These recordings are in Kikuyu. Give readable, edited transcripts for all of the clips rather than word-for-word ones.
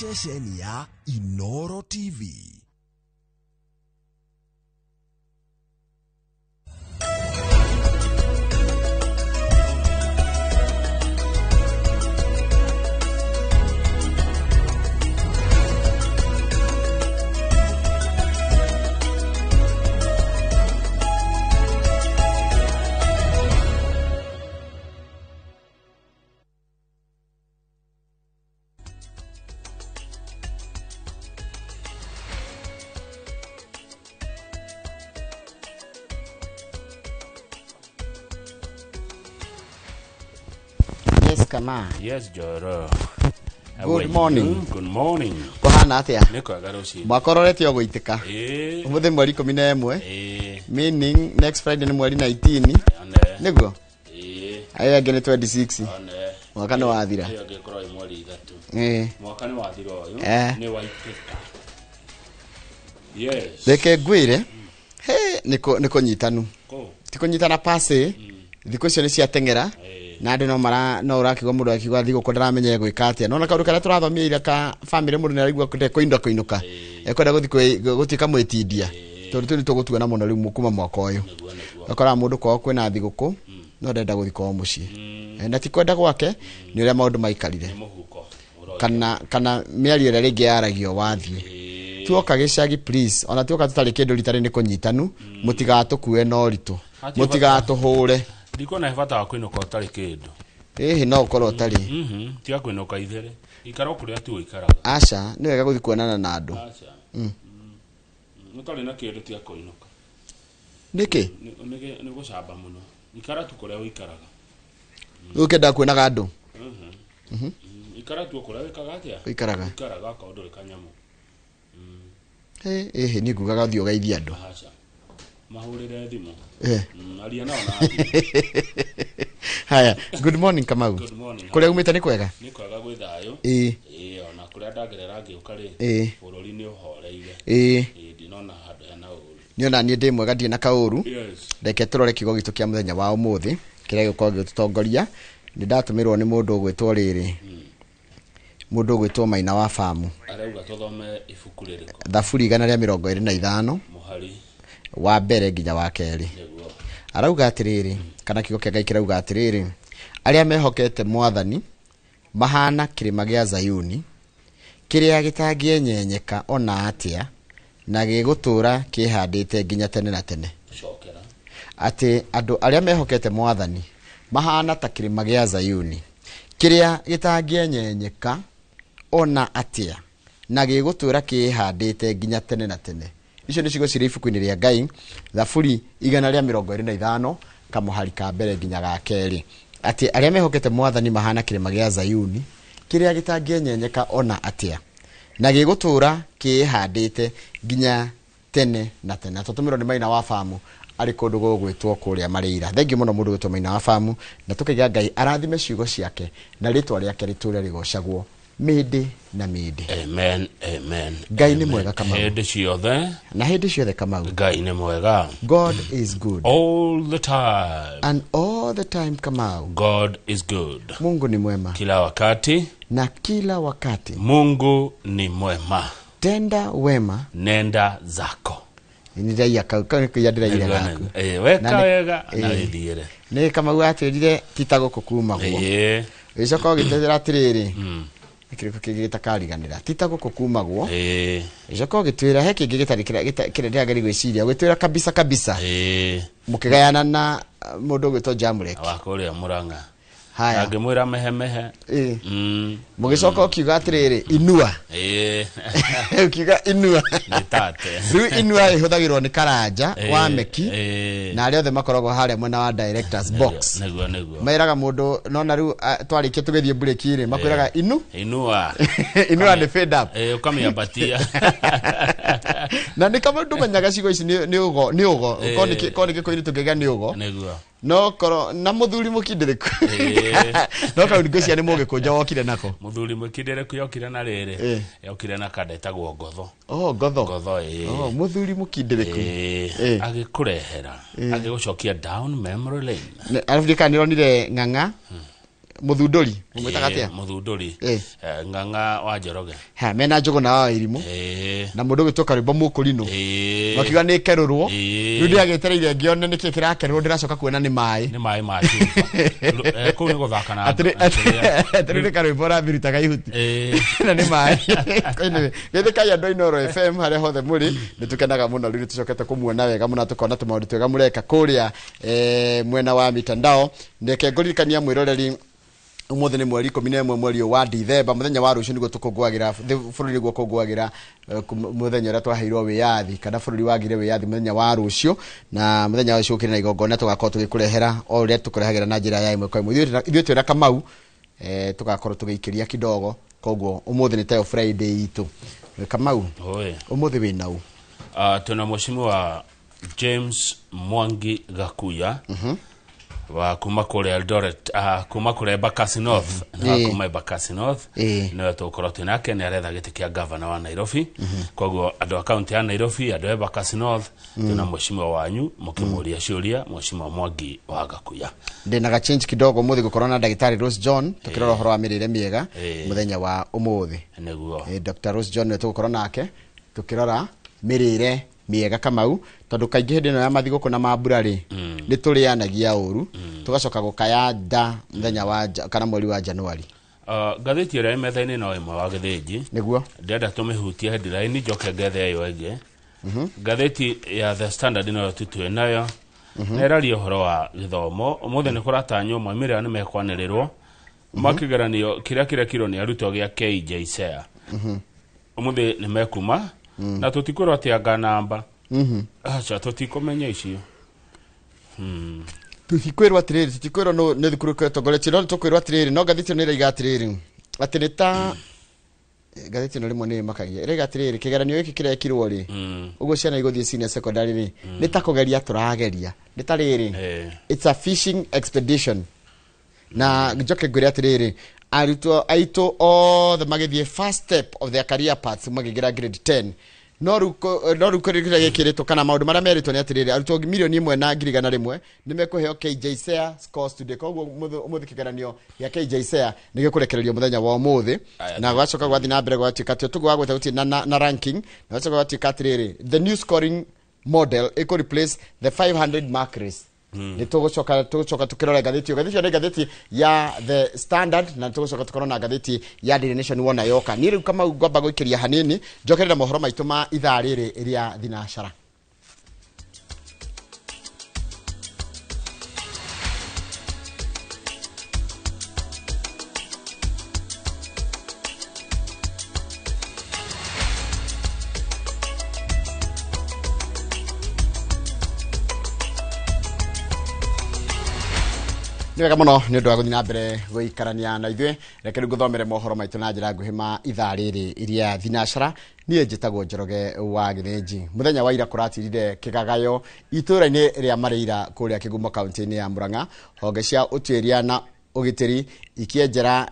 Ceceni ya Inoro TV. Yes, kama Yes, Joro. How Good are you? morning. Good morning. Kũhana atĩa? Nĩ kwega rũcinĩ. Mwaka ũrorete o gũitĩka. Ĩĩ. Ũmũthĩ mweri 11, Ĩĩ. meaning next Friday nĩ mweri 19. One. Nĩguo? Ĩĩ. Ayo angĩ nĩ 26. One. Mwaka nĩ wathira. Ĩyo ĩngĩkorwo ĩ mweri 3. Ĩĩ. Mwaka nĩ wathira ũyũ. Eh. Nĩ waitĩka. Yes. Reke ngwĩre, he nĩ kũnyitanu. Kũ? Ti kũnyitana pase, thikũ icio nĩ ciateng'era. Na andũ no mara no ũrakiuga mũndũ akiuga thigũkũ ndaramenya egwĩka atĩa. Nona kaũndũ karĩa tũrathomire ira ka family mũndũ nĩaraigua ndekwenda kũinũka. Ekwenda gũthiĩ gũtuĩka mwĩtindia. Tondũ tũu nĩ tũgũtuona mũno rĩu kuma mwaka ũyũ. Nĩguo nĩguo. Ũkoraga mũndũ kwao kwĩna thigũkũ no ndenda gũthiĩ kwao mũciĩ. Na ti kwenda gwake nĩ ũrĩa maũndũ maikarire. Nĩ mũhuko. Ũroiga. Kana mĩario ĩrĩa rĩngĩ yaragio wathiĩ. Ĩĩ. Tuoka gĩcagi please, ona tuoka tũtarĩ kĩndũ rita rĩ nĩ kũnyitanu, mũtigatũkue na ũritũ, Hatirĩ bata. mũtigatũhũre. Ndikuona he bata wa kũinũka ũtarĩ kĩndũ. Ĩhĩ no ũkorwo ũtarĩ. Mhm. Tiga kũinũka ithere. Ikara o kũrĩa tu ũikaraga. Aca, nĩ wega gũthiĩ kuonana na andũ. Aca. Ũtarĩ na kĩndũ tiga kũinũka. Nĩkĩ? Nĩ gũcamba mũno. Ikara tu kũrĩa ũikaraga. Rĩu ũkĩendaga kuonaga andũ? Ikara tu kũrĩa wĩkaga atĩa? Ũikaraga. Ũikaraga okorwo ndũrĩ kanyamũ. Ĩhĩ niĩ ngugaga ũthiĩ ũgeithie andũ. Aca. Mahũrĩre thimũ. Eh. Aria nao na thimũ. Haya, good morning Kamau. Good morning. Kũrĩa umĩte nĩ kwega? Nĩ kwega gwĩ thayũ. Ĩĩ. Ĩĩ ona kũrĩa ndagerera ngĩũka rĩ. Ĩĩ. Bũrũri nĩ ũhoreire. Ĩĩ. Ĩĩ ndinona handũ hena ũru. Niĩ ona niĩ ndĩ mwega ndirĩ na kaũru. Yes. Reke tũrore kiugo gitũ kĩa mũthenya wa ũmũthĩ kĩrĩa gĩgũkorwo gĩgĩtũtongoria. Nĩ ndatũmĩrwo nĩ mũndũ ũgwĩtwo rĩrĩ. Mũndũ ũgwĩtwo Maina wa Famu. Arauga tũthome ibuku rĩrĩkũ? Thaburi 125. Mũhari. Wa mbere nginya wa kerĩ. Nĩguo. Arauga atĩrĩrĩ, kana kiugo kĩa Ngai kĩrauga atĩrĩrĩ, arĩa mehokete Mwathani mahana kĩrĩma gĩa Zayuni, kĩrĩa gĩtangĩenyenyeka ona atĩa, na gĩgũtũũra kĩhandĩte nginya tene na tene. Cokera. Atĩ andũ arĩa mehokete Mwathani mahana ta kĩrĩma gĩa Zayuni, kĩrĩa gĩtangĩenyenyeka ona atĩa, na gĩgũtũũra kĩhandĩte nginya tene na tene. Icio nĩ ciugo cirĩ ibuku-inĩ rĩa Ngai, Thaburi 125, kamũhari ka mbere nginya ga kerĩ. Atĩ arĩa mehokete Mwathani mahana kĩrĩma gĩa Zayuni, kĩrĩa gĩtangĩenyenyeka ona atĩa, na gĩgũtũũra kĩĩhandĩte nginya tene na tene. Na tũtũmĩrwo nĩ Maina wa Famu arĩ kũndũ gũgwĩtwo kũrĩa Marĩira. Thengiũ mũno mũndũ gwĩtwo Maina wa Famu, na tũkaiga Ngai arathime ciugo ciake na rĩtwa rĩake rĩtũre rĩgocagwo mĩndĩ na mĩndĩ. Amen, amen. Ngai nĩ mwega Kamau. Hĩndĩ ciothe. Na hĩndĩ ciothe Kamau. Ngai nĩ mwega. God is good. All the time. And all the time Kamau. God is good. Mungu ni mwema. Kila wakati. Na kila wakati. Mungu ni mwema. Tenda wema. Nenda zako. Nĩndĩraiya kau, kau nĩ kũiya ndĩraiyire gaku. Weka Na wega na wĩthiĩre. Nĩ Kamau atwĩrire ti ta gũkũ kumagwo. Ũgĩcoka ũgĩtwĩra atĩrĩrĩ, nĩ kĩrĩkũ kĩngĩ gĩtakariganĩra? Ti ta gũkũ kumagwo. Ũgĩcoka ũgĩtwĩra he kĩngĩ gĩtarĩ kĩrĩa ndĩrageria gwĩciria. Ũgĩtwĩra kabisa kabisa. Mũkĩgayana na mũndũ ũgwĩtwo Jamrek. Wa kũrĩa Mũrang'a. Haya. Angĩmwĩra mehemehe. Mũgĩcoka ũkiuga atĩrĩrĩ, inua. Ũkiuga inua. Nĩ tate. Rĩu inua ĩhũthagĩrwo nĩ Karanja wa Meki na arĩa othe makoragwo harĩa mwena wa directors box. Nĩguo, nĩguo. Meraga mũndũ, nona rĩu, twarĩkia tũgĩthiĩ break rĩ, makwĩraga inu. Inua. Inua nĩ fade up. Ũkamĩambatia. Na nĩ kama ndũmenyaga ciugo ici nĩ ũgo, nĩ ũgo. Korwo nĩ Gĩkũyũ-inĩ tũngĩgĩa nĩ ũgo. Nĩguo. No korwo na mũthuri mũkindĩrĩku. No kau ngwĩciria nĩ mũgĩkũnjo wokire nako. Mũthuri mũkindĩrĩku yokire na rĩrĩ. Yokire na kanda ĩtagwo ngotho. Oh, ngotho. Ngotho, ĩĩ. Oh, mũthuri mũkindĩrĩku. Agĩkũrehera. Agĩgũcokia down memory lane. Arabu ndikana nĩronire ng'ang'a. Muthunduri mumwitaga atia? Muthunduri Ng'ang'a wa Njoroge. Ha mena Njũgũna wa Wairimu na mundu gwitwo Karwimbo Mukurino makiuga ni kerũrwo. Riu ndiagĩtereire ngĩone nĩkĩ kĩrakerũrwo, ndĩracoka kuona nĩ maĩ. Nĩ maĩ ma cuba. Kũu nĩ gũthaka na atĩrĩ nĩ karwimbo ũrabirutaga ihuti na nĩ maĩ. Anyway, geithĩkai andũ a Inooro FM harĩa hothe mũrĩ, nĩ tũkenaga mũno rĩu nĩtũcokete kũmuona wega mũno, tũkona tũmaũndũ twega mũreka kũrĩa mwena wa mitandao. Reke ngũririkania mwĩroreri umuthi ni mweri 11 mweri wa Dithemba, muthenya wa rucio niguo tukungwagira bururi niguo kungwagira muthenya uria twaheirwo wiyathi kana bururi wagire wiyathi muthenya wa rucio, na muthenya wa rucio na igongona tugakorwo tugikurehera o uria tukurehagira na njira ya imwe kwa imwe. Ithuĩ twĩna Kamau tugakorwo tugiikiria kidogo, koguo umuthi ni tayo Friday itu. Kamau, umuthi wina u? Tuna mheshimiwa James Mwangi Gakuya wa kuma kule Eldoret, kuma kule Embakasi North, na kuma Embakasi North niwe tugukorwo twĩ nake, nĩ aretha gĩtĩ kĩa gavana wa Nairobi. Koguo andũ a kaunti ya Nairobi, andũ a Embakasi North, twĩna mheshimiwa wanyu mũkĩmũria ciũria, mheshimiwa Mwangi wa Gakuya. Ndĩna ga change kidogo ũmũthĩ gũkorwo na ndagĩtarĩ Rose John tukĩrora ũhoro wa mĩrĩre mĩega mũthenya wa ũmũthĩ. Nĩguo Dr. Rose John nĩwe tũgũkorwo nake tukĩrora mĩrĩre mĩega Kamau, tondu kaingĩ hĩndĩ ĩno ya mathigũkũ na mambura rĩ nĩ tũrĩanagia ũru tũgacoka gũkaya nda mũthenya wa kana mweri wa Januari. Ngathĩti ĩrĩa ĩ metha-inĩ no ĩmwe wa Gĩthĩnji, nĩguo ndĩrenda tũmĩhutie headline njoke ngethe ĩyo ĩngĩ. Ngathĩti ya The Standard noyo tu twĩ nayo na ĩraria ũhoro wa gĩthomo. Ũmũthĩ nĩ kũratanywo maumĩrĩra nĩ mekwanĩrĩrwo ma kĩgeranio kĩrĩa kĩrekirwo nĩ arutwo gĩa KJSEA. Ũmũthĩ nĩ mekuma na tũtikwĩrwo atĩ anga namba. Aca tũtikũmenya icio. Tũtikwĩrwo atĩrĩrĩ, tũtikwĩrwo nĩ thukuru ĩtongoretie, no tũkwĩrwo atĩrĩrĩ, no ngathĩti ĩno nĩ ĩraiga atĩrĩrĩ atĩ nĩ ta ngathĩti ĩno rĩmwe nĩ ĩmakagia, ĩraiga atĩrĩrĩ kĩgeranio gĩkĩ kĩrekirwo rĩ ũguo ciana igũthiĩ senior secondary rĩ nĩ ta kũgeria tũrageria, nĩ ta rĩrĩ it's a fishing expedition. Na njoke ngwĩre atĩrĩrĩ arutwo aitũ othe magĩthiĩ first step of their career paths makĩingĩra grade 10, no rĩu kĩrĩa gĩkĩrĩtwo kana maũndũ marĩa merĩtwo nĩ atĩrĩrĩ arutwo 1,100,000 nĩ mekũheo KJSEA scores today. Koguo ũmũthĩ kĩgeranio gĩa KJSEA nĩ gĩkũrekererio mũthenya wa ũmũthĩ, na gwacoka gwathiĩ na mbere gwatuĩka atĩ tũguo gwagwĩta gũtirĩ na ranking, na gwacoka gwatuĩka atĩrĩrĩ the new scoring model ĩkũ replace the 500 mark race. Nĩ tũgũcoka tũkĩrora ngathĩti ĩyo. Ngathĩti ĩyo nĩ ngathĩti ya The Standard, na tũgũcoka tũkorwo na ngathĩti ya Daily Nation wona yoka. Niĩ rĩu Kamau ngwamba gũikĩria hanini njokerere mohoro maitũ ma ithaa rĩrĩ rĩa thinacara. Nĩ wega mũno nĩ ũndũ wa gũthiĩ na mbere gũikarania na ithuĩ. Reke rĩu ngũthomere mohoro maitũ na njĩra nguhĩ ma ithaa rĩrĩ rĩa thinacara. Niĩ njĩtagwo Njoroge wa Gĩthĩnji. Mũthenya wa ira kũratirire kĩgagayo itũũra-inĩ rĩa Marĩira kũrĩa Kĩgumo kaunti-inĩ ya Murang'a, honge cia ũtuĩria na ũgitĩri ikĩenjera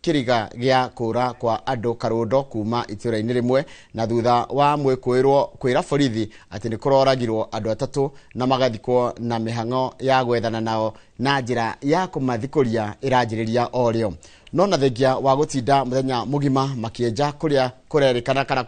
kĩriga gĩa kũra kwa andũ karũndo kuma itũũra-inĩ rĩmwe, na thutha wa mwĩkũĩrwo kwĩra borithi atĩ nĩ kũroragirwo andũ atatũ na magathikwo na mĩhang'o ya gwethana nao na njĩra ya kũmathikũria ĩranjĩrĩria o rĩo. No na thengia wa gũtinda mũthenya mũgima makĩenja kũrĩa kũrerĩkana kana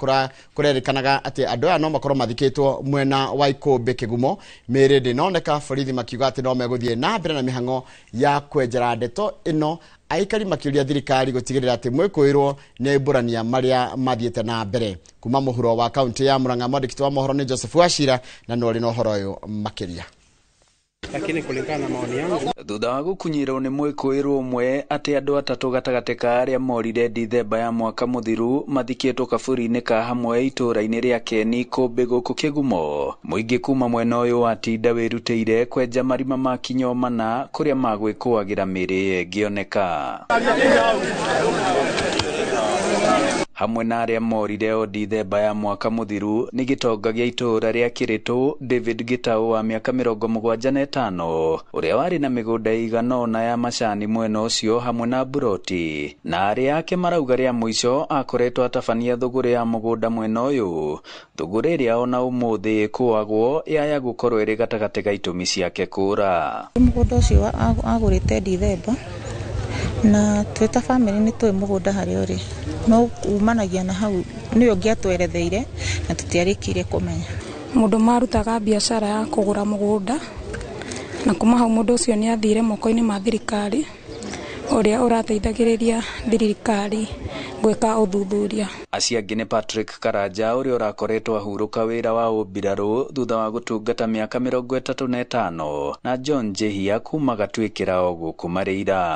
kũrerĩkanaga atĩ andũ aya no makorwo mathikĩtwo mwena wa Ikũmbĩ Kĩgumo, mĩĩrĩ ndĩnoneka. Borithi makiuga atĩ no megũthiĩ na mbere na mĩhang'o ya kwenjera ndeto ĩno, aikari makĩũria thirikari gũtigĩrĩra atĩ mwĩkũĩrwo nĩ aimbũrania marĩa mathiĩte na mbere. Kuma mũhuro wa kaunti ya Murang'a, mwandĩki wa mohoro nĩ Joseph Wachira, na no ũrĩ na ũhoro ũyũ makĩria. Lakini kulingana na maoni yangu, thutha wa gũkunyĩrwo nĩ mwĩkũĩrwo ũmwe atĩ andũ atatũ gatagatĩ ka arĩa morire Dithemba ya mwaka mũthiru mathikĩtwo kaburi-inĩ ka hamwe itũũra-inĩ rĩa Keni Kũmbĩ gũkũ Kĩgumo, mũingĩ kuma mwena ũyũ watinda wĩrutĩire kwenja marima ma kinyo mana kũrĩa magwĩkũagĩra mĩĩrĩ ĩngĩoneka. Hamwe na arĩa morire o Dithemba ya mwaka mũthiru nĩ gĩtonga gĩa itũũra rĩa Kĩrĩtũ David Gĩtaũ wa mĩaka 75 ũrĩa warĩ na mĩgũnda ĩigana ũna ya macani mwena ũcio hamwe na buroti, na arĩa ake marauga rĩa mũico akoretwo atabania thũgũrĩ ya mũgũnda mwena ũyũ, thũgũrĩ ĩrĩa ona ũmũthĩ ĩkũagwo yaya gũkorwo ĩrĩ gatagatĩ ga itũmi ciake kũra. Mũgũnda ũcio agũrĩte Dithemba Na twĩ ta bamĩrĩ nĩ tũĩ mũgũnda harĩa ũrĩ, no umanagia na hau nĩwe ũngĩatweretheire na tũtiarĩkire kũmenya. Mũndũ marutaga biacara ya kũgũra mũgũnda, na kuma hau mũndũ ũcio nĩ athire moko-inĩ ma thirikari ũrĩa ũrateithagĩrĩria thirikari gwĩka ũthuthuria. Acio angĩ nĩ Patrick Karanja ũrĩa ũrakoretwo ahurũka wĩra wa ũmbirarũ thutha wa gũtungata mĩaka 35 na John Njihia kuma Gatuĩkĩra o gũkũ Marĩira.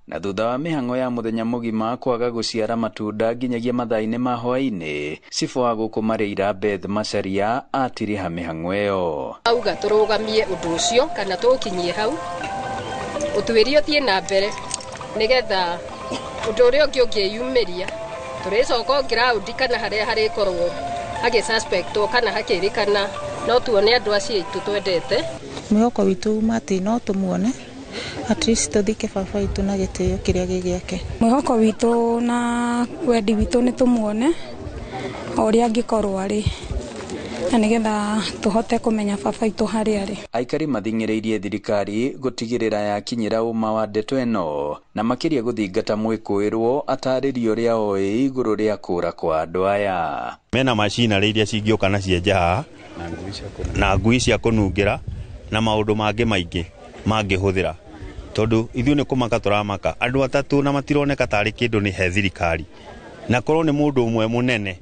Na thutha wa mĩhang'o ya mũthenya mũgima kwaga gũciara matunda nginyagia mathaa-inĩ ma hwaĩ-inĩ, cibũ wa gũkũ Marĩira Beth Macharia atiriha mĩhang'o ĩyo. Auga tũrũgamie ũndũ ũcio kana tũũkinyie hau, ũtuĩria ũthiĩ na mbere nĩgetha ũndũ ũrĩa ũngĩ ũngĩyumĩria tũrĩcoka ground kana harĩa harĩkorwo hagĩ suspectwo kana hakĩrĩkana no tuone andũ acio aitũ twendete. Mwĩhoko witũ uma atĩ no tũmuone, at least tũthike baba witũ na gĩtĩo kĩrĩa gĩ gĩake. Mwĩhoko witũ na wendi witũ nĩ tũmuone o ũrĩa angĩkorwo arĩ, na nĩgetha tũhote kũmenya baba witũ harĩa arĩ. Aikari mathing'ĩrĩirie thirikari gũtigĩrĩra yakinyĩra ũma wa ndeto ĩno na makĩria gũthingata mwĩkũĩrwo atarĩrie ũrĩa oĩ igũrũ rĩa kũra kwa andũ aya. Mena macinarĩ iria cingĩũka na cienje haha na ngui cia kũnungĩra na maũndũ mangĩ maingĩ mangĩhũthĩra, tondũ ithuĩ nĩ kũmaka tũramaka andũ atatũ na matironeka tarĩ kĩndũ nĩ he thirikari, na korwo nĩ mũndũ ũmwe mũnene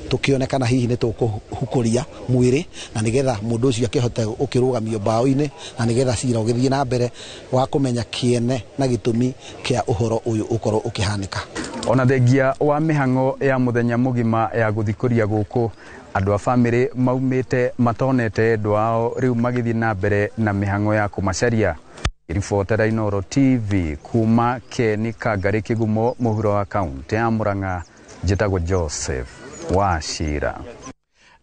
tukionekana hihi nĩ tũkũhukũria mwĩrĩ na nĩgetha mũndũ ũcio akĩhote gũkĩrũgamio mbaũ-inĩ na nĩgetha cira ũgĩthiĩ na mbere wa kũmenya kĩene na gĩtũmi kĩa ũhoro ũyũ ũkorwo ũkĩhanĩka. Ona thengia wa mĩhang'o ya mũthenya mũgima ya gũthikũria gũkũ, andũ a bamĩrĩ maumĩte matonete endwa ao rĩu magĩthiĩ na mbere na mĩhang'o ya kũmacaria. Ribotera Inooro TV kuma Keni Kangari Kĩgumo mũhuro wa kaunti ya Murang'a, njĩtagwo Joseph Wachira.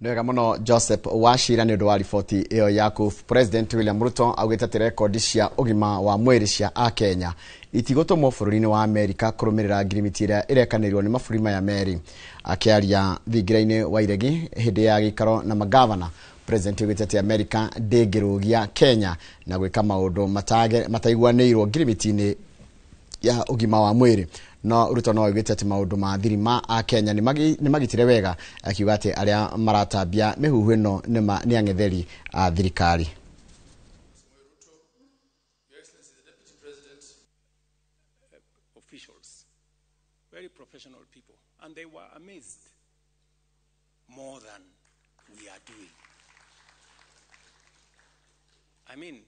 Nĩ wega mũno Joseph Wachira nĩ ũndũ wa riboti ĩyo yaku. President William Ruto augĩte atĩ rekondi cia ũgima wa mwĩrĩ cia akenya itigũtũmwo bũrũri-inĩ wa Amerika kũrũmĩrĩra ngirimiti ĩrĩa ĩrekanĩirwo nĩ mabũrũri maya merĩ. Akĩaria thingira-inĩ wa Iregi hĩndĩ ya gĩikaro na magavana, President augĩte atĩ Amerika ndĩngĩrũgia Kenya na gwĩka maũndũ mataiguanĩirwo ngirimiti-inĩ ya ũgima wa mwĩrĩ. No Ruto no augĩte atĩ maũndũ ma thiri ma akenya nĩ magitire wega, akiuga atĩ arĩa maratambia mĩhuhu ĩno nĩ ang'etheri a thirikari. Officials, very professional people, and they were amazed more than we are doing. I mean,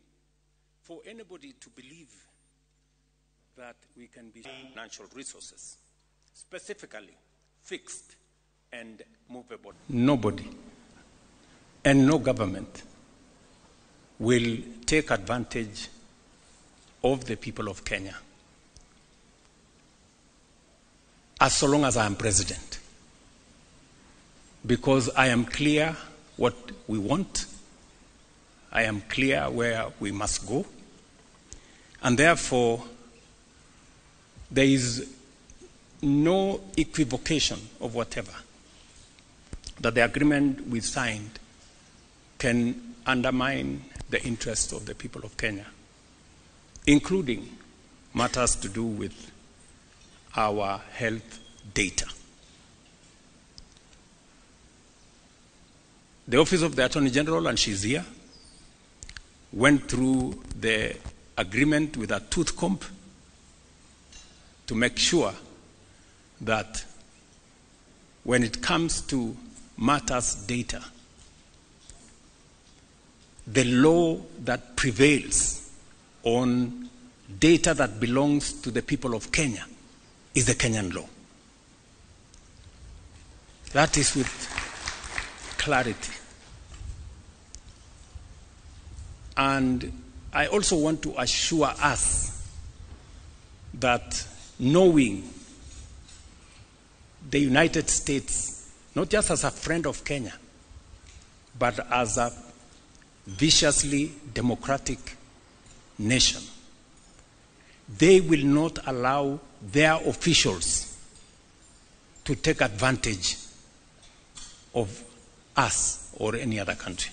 for anybody to believe that we can be financial resources, specifically fixed and movable. Nobody and no government will take advantage of the people of Kenya as so long as I am president, because I am clear what we want, I am clear where we must go, and therefore there is no equivocation of whatever that the agreement we signed can undermine the interests of the people of Kenya, including matters to do with our health data. The Office of the Attorney General, and she's here, went through the agreement with a tooth comb to make sure that when it comes to matters data, the law that prevails on data that belongs to the people of Kenya is the Kenyan law. That is with clarity. And I also want to assure us that knowing the United States, not just as a friend of Kenya, but as a viciously democratic nation, they will not allow their officials to take advantage of us or any other country.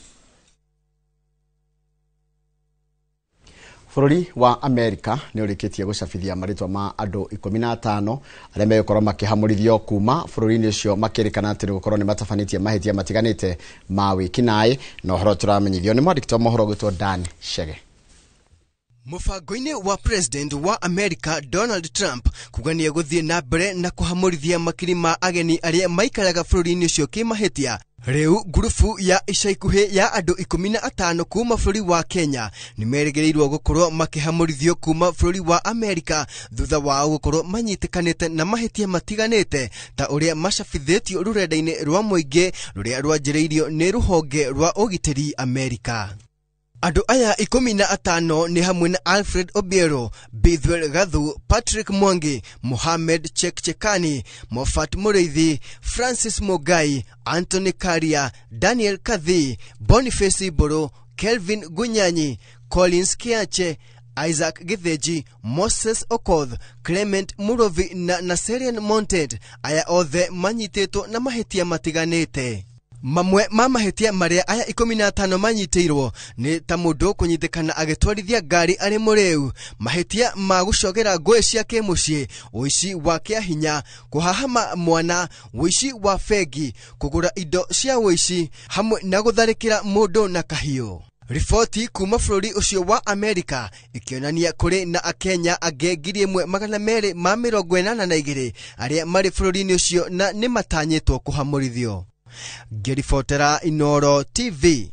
Bũrũri wa Amerika nĩ ũrĩkĩtie gũcabithia marĩtwa ma andũ 15 arĩa megũkorwo makĩhamũrithio kuma bũrũri-inĩ ũcio, makĩrĩkana atĩ nĩ gũkorwo nĩ matabanĩtie mahĩtia matiganĩte ma wĩkinaĩ. Na ũhoro tũramenyithio nĩ mwandĩki wa mohoro gwĩtwo Dan Chege. Mũbango-inĩ wa President wa America Donald Trump kuga nĩ egũthiĩ na mbere na kũhamũrithia makiri ma ageni arĩa maikaraga bũrũri-inĩ ũcio kĩmahĩtia. Rĩu ngurubu ya ica ikuhĩ ya andũ 15 kuma bũrũri wa Kenya nĩ merĩgĩrĩirwo gũkorwo makĩhamũrithio kuma bũrũri wa Amerika thutha wao gũkorwo manyitĩkanĩte na mahĩtia matiganĩte ta ũrĩa macabithĩtio rũrenda-inĩ rwa mũingĩ rũrĩa rwanjĩrĩirio nĩ rũhonge rwa ũgitĩri Amerika. Andũ aya 15 nĩ hamwe na Alfred Obiero, Bithwell Gathu, Patrick Mwangi, Mohamed Chekchekani, Mofat Mureithi, Francis Mugai, Anthony Karia, Daniel Kathi, Boniface Iboro, Kelvin Gunyanyi, Collins Kiache, Isaac Githeji, Moses Okoth, Clement Murovi na Naserian Monted. Aya othe manyitĩtwo na mahĩtia matiganĩte. Mamwe ma mahĩtia marĩa aya 15 manyitĩirwo nĩ ta mũndũ kũnyitĩkana agĩtwarithia ngari arĩ mũrĩu, mahĩtia ma gũcogera ngũĩ cia kĩmũciĩ, ũici wa kĩahinya, kũhahama mwana, ũici wa bengi, kũgũra indo cia ũici hamwe na gũtharĩkĩra mũndũ na kahiũ. Riboti kuma bũrũri ũcio wa Amerika ikĩonania kũrĩ na Akenya angĩ 1282 arĩa marĩ bũrũri-inĩ ũcio na nĩ matanyĩtwo kũhamũrithio. Ngĩribotera Inoro TV,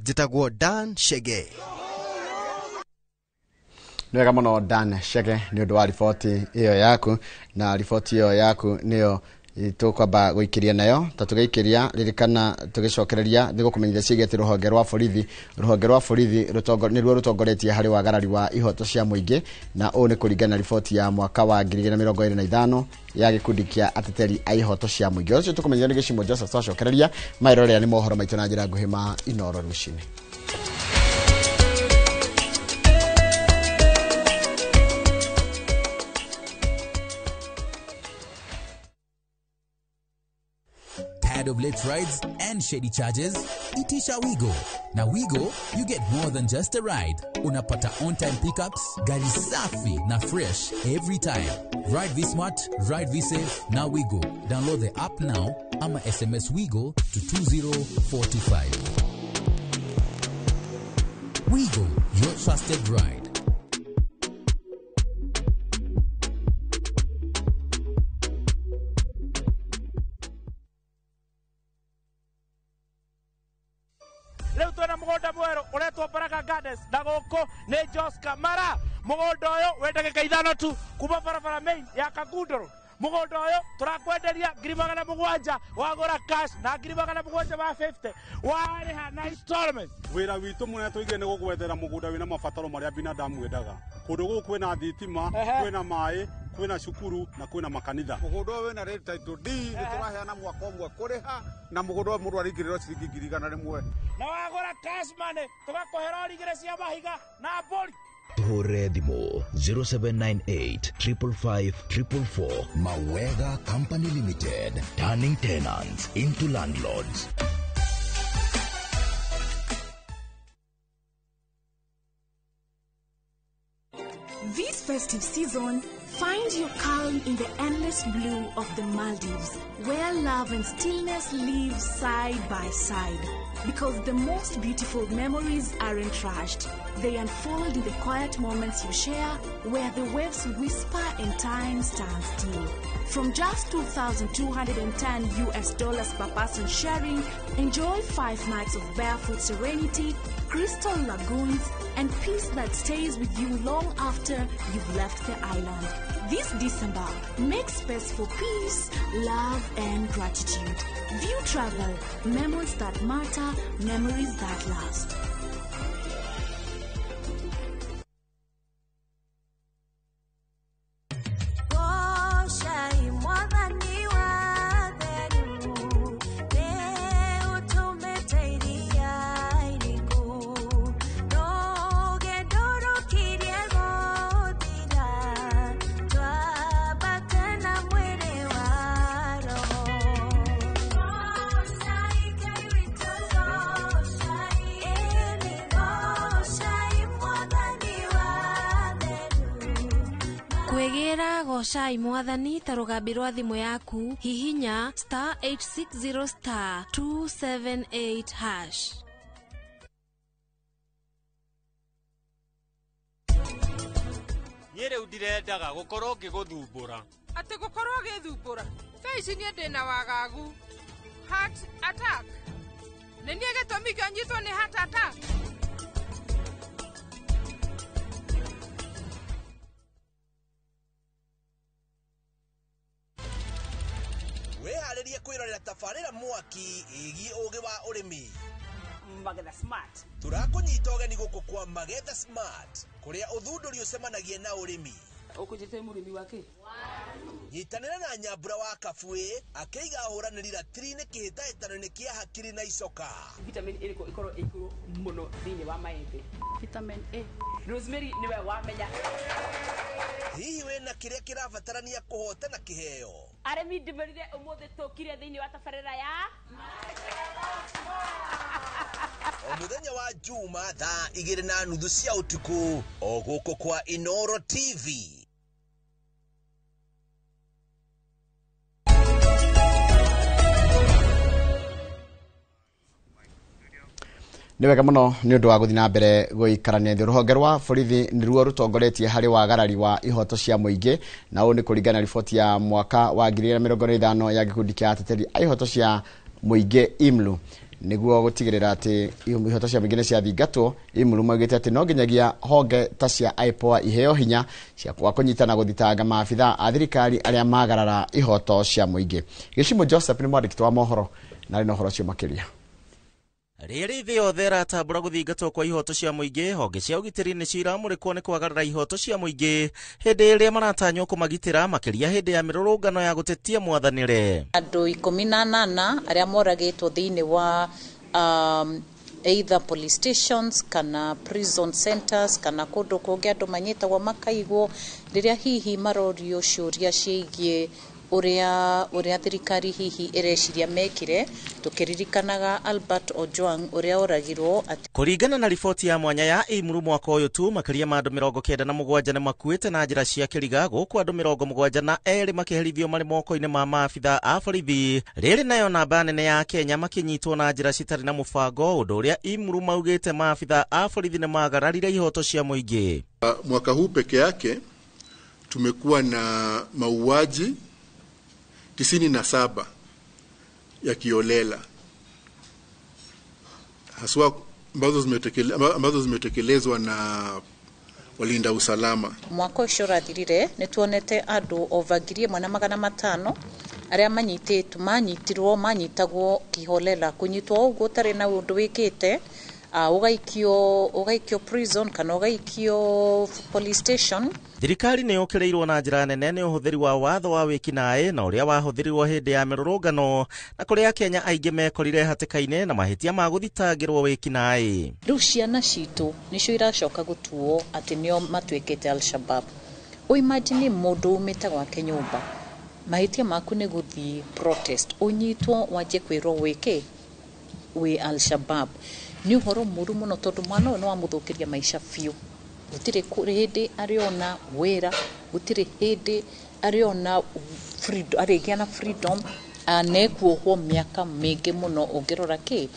njĩtagwo Dan Chege. Nĩ wega mũno Dan Chege nĩ ũndũ wa riboti ĩyo yaku, na riboti ĩyo yaku nĩyo tũkwamba gũikĩria nayo. Ta tũgĩikĩria, ririkana tũgĩcokereria nĩ gũkũmenyithia ciĩgiĩ atĩ rũhonge rwa borithi nĩruo rũtongoretie harĩ wagarari wa ihoto cia mũingĩ, na ũũ nĩ kũringana na riboti ya mwaka wa 2025 ya gĩkundi kĩa ateteri a ihoto cia mũingĩ. Ũcio tũkũmenyithia nĩ Gĩcimo Joseph. Twacokereria maĩrorera nĩ mohoro maitũ na njĩra nguhĩ ma Inoro rũcinĩ. Tired of late rides and shady charges? Itisha Wigo. Na Wigo, you get more than just a ride. Unapata on-time pickups, gari safi na fresh every time. Ride V Smart, ride V Safe, na Wigo. Download the app now ama SMS Wigo to 20425. Wigo, your trusted ride. Rĩu twĩna mũgũnda mwerũ ũretwo Baraka Gardens na gũkũ nĩ Joska Mara. Mũgũnda ũyũ wĩ ndagĩka 5 tu kuma barabara main ya Kagundoro. Mũgũnda ũyũ tũrakwenderia 700,000 wagũra cash na 750 warĩha na installments. Wĩra witũ mũnene tũigire nĩ gũgwethera mũgũnda wĩna mabataro marĩa binadamu endaga. Kũndũ gũkũ kwĩna thitima, kwĩna maĩ, kwĩna cukuru na kwĩna makanitha. Mũgũnda ũyũ wĩna rate title D, nĩ tũraheana mwaka ũmwe kũrĩha, na mũgũnda ũyũ mũndũ araingĩrĩrwo ciringi 100,000. Na wagũra cash money tũgakũhe rori igĩrĩ cia mahiga na mbũri. Tuhũrĩre thimũ 0798 555 444. Mawega Company Limited, turning tenants into landlords. This festive season, find your calm in the endless blue of the Maldives, where love and stillness live side by side. Because the most beautiful memories aren't rushed. They unfold in the quiet moments you share, where the waves whisper and time stands still. From just $2,210 per person sharing, enjoy 5 nights of barefoot serenity, crystal lagoons, and peace that stays with you long after you've left the island. This December, make space for peace, love, and gratitude. View Travel, memories that matter, memories that last. Yeah. Ongerera gocai mwathani ta rũgambi rwa thimũ yaku, hihinya star 860 star 278 hash. Niĩ rĩu ndirendaga gũkorwo ngĩgũthumbũra. Atĩ gũkorwo ũgĩthumbũra? Thaa ici niĩ ndĩna wagagu. Heart attack. Nĩ niĩ gĩtũmi kĩa ũnyitwo nĩ heart attack? Wĩharĩrie kwĩrorera tabarĩra mwaki ĩgiĩ ũgĩ wa ũrĩmi. Magetha Smart. Tũrakũnyita ũgeni gũkũ kwa Magetha Smart, kũrĩa ũthundũri ũcemanagia na ũrĩmi. Ũkũnjĩte mũrĩmi wa kĩ? Nyitanĩra na Nyambura wa Kabuĩ akĩiga ahũranĩri ratiri-inĩ kĩhĩtahĩtano-inĩ kĩa hakiri na icoka. Vitamin ĩrĩkũ ĩkorwo ĩ igũrũ mũno thĩinĩ wa maembe? Vitamin A. Rosemary nĩwe wamenya. Hihi wĩna kĩrĩa kĩrabatarania kũhotana kĩheo? Arĩmi ndĩmerire ũmũthĩ tũkire thĩinĩ wa tabarĩra ya O mũthenya wa Juma thaa 2:30 cia ũtukũ o gũkũ kwa Inoro TV. Nĩ wega mũno nĩ ũndũ wa gũthiĩ na mbere gũikarania thĩ. Rũhonge rwa borithi nĩruo rũtongoretie harĩ wagarari wa ihoto cia mũingĩ, na ũũ nĩ kũringana na riboti ya mwaka wa 2025 ya gĩkundi kĩa ateteri a ihoto cia mũingĩ IMLU. Nĩguo gũtigĩrĩra atĩ ihoto cia mũingĩ nĩ ciathingatwo, IMLU maugĩte atĩ no nginyagia honge ta cia IPOA iheo hinya cia wa kũnyita na gũthitanga maabithaa a thirikari arĩa magarara ihoto cia mũingĩ. Gĩcimo Joseph nĩ mwandĩki wa mohoro na arĩ na ũhoro ũcio makĩria. Rĩrĩ thĩ yothe ĩratambũra gũthingatwo kwa ihoto cia mũingĩ, honge cia ũgitĩri nĩ ciramũrĩkwo nĩ kwagarara ihoto cia mũingĩ hĩndĩ ĩrĩa maratanywo kũmagitĩra, makĩria hĩndĩ ya mĩrũrũngano ya gũtetia mwathanĩre. Andũ 18 arĩa moragĩtwo thĩinĩ wa either police stations kana prison centers kana kũndũ kũngĩ andũ manyitagwo makaigwo rĩrĩa hihi marorio ciũria ciĩgiĩ ũrĩa thirikari hihi ĩreciria mekire, tũkĩririkanaga Albert Ojwang ũrĩa oragirwo. Kũringana na riboti ya mwanya ya IMRU mwaka ũyũ tu, makĩria ma andũ 97 nĩ makuĩte na njĩra cia kĩriga, gũkũ andũ 72 makĩherithio marĩ moko-inĩ ma maabithaa a borithi. Rĩrĩ nayo namba nene ya Kenya makĩnyitwo na njĩra citarĩ na mũbango, ũndũ ũrĩa IMRU maugĩte maabithaa a borithi nĩ magararire ihoto cia mũingĩ. Mwaka huu peke yake tumekuwa na mauaji 97 ya kiolela, haswa ambazo zimetekelezwa na walinda usalama. Mwaka ũcio ũrathirire nĩ tuonete andũ over 1500 arĩa manyitirwo manyitagwo kiholela, kũnyitwo ũguo ũtarĩ na ũndũ wĩkĩte, ũgaikio prison kana ũgaikio police station. Thirikari nĩ yũkĩrĩirwo na njĩra nene nĩ ũhũthĩri wa watho wa wĩkinaĩ na ũrĩa wahũthĩrirwo hĩndĩ ya mĩrũrũngano, na kũrĩa Kenya aingĩ mekorire hatĩka-inĩ na mahĩtia ma gũthitangĩrwo wĩkinaĩ. Rĩu ciana citũ nĩcio iracoka gũtuo atĩ nĩo matuĩkĩte Al-Shabaab. Ũimagine mũndũ umĩte gwake nyũmba, mahĩtia maku nĩ gũthiĩ protest, ũnyitwo wanjie kwĩrwo wĩkĩ wĩ Al-Shabaab. Nĩ ũhoro mũru mũno tondũ mwana ũyũ nĩ wamũthũkĩria maica biũ. Gũtirĩ hĩndĩ arĩona wĩra, gũtirĩ hĩndĩ arĩona freedom, arĩgĩa na freedom, na ekuohwo mĩaka mĩingĩ mũno ũngĩrora kĩ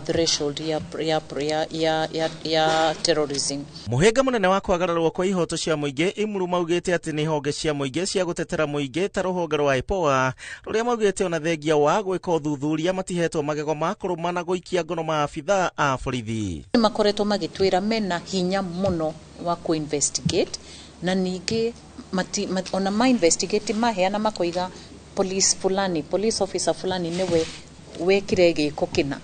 threshold ya terrorism. Mũhĩnga mũnene wa kwagararwo kwa ihoto cia mũingĩ IMRU maugĩte atĩ nĩ honge cia mũingĩ cia gũtetera mũingĩ ta rũhonge rwa IPOA rũrĩa maugĩte ona thengia wa gwĩka ũthuthuria matihetwo magego ma kũrũma na gũikia ngono maabithaa a borithi. Makoretwo magĩtwĩra mena hinya mũno wa kũ-investigate, na ningĩ ona ma-investigate maheana makoiga police fulani, police officer fulani nĩwe wekire gĩko kĩna.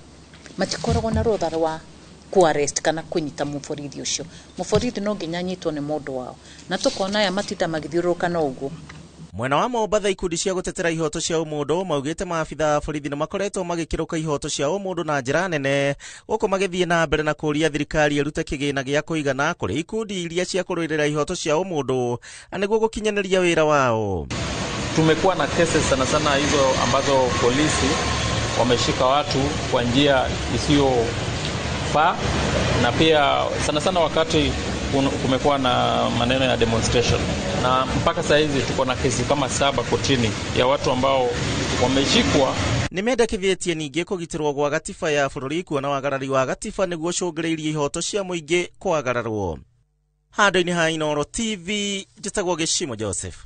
Matikoragwo na rũtha rwa ku-arrest kana kũnyita mũborithi ũcio. Mũborithi no nginya anyitwo nĩ mũndũ wao, na tũkona aya matinda magĩthiũrũrũka na ũguo. Mwena wa Mombatha, ikundi cia gũtetera ihoto cia ũmũndũ maugĩte maabithaa a borithi nĩ makoretwo magĩkĩrũka ihoto cia ũmũndũ na njĩra nene, gũkũ magĩthiĩ na mbere na kũũria thirikari ĩrute kĩgĩna gĩa kũigana kũrĩ ikundi iria cia kũrũĩrĩra ihoto cia ũmũndũ na nĩguo gũkinyanĩria wĩra wao. Tumekuwa na cases sana sana hizo ambazo polisi wameshika watu kwa njia isiyofaa, na pia sana sana wakati kumekuwa na maneno ya demonstration, na mpaka saa hizi tuko na kesi kama 7 kotini ya watu ambao wameshikwa. Nĩmendekithĩtie ningĩ kũgitĩrwo gwa gatiba ya bũrũri kuona wagarari wa gatiba nĩguo ũcũngĩrĩirie ihoto cia mũingĩ kwagararwo. Handũ-inĩ ha Inooro TV, njĩtagwo Gĩcimo Joseph.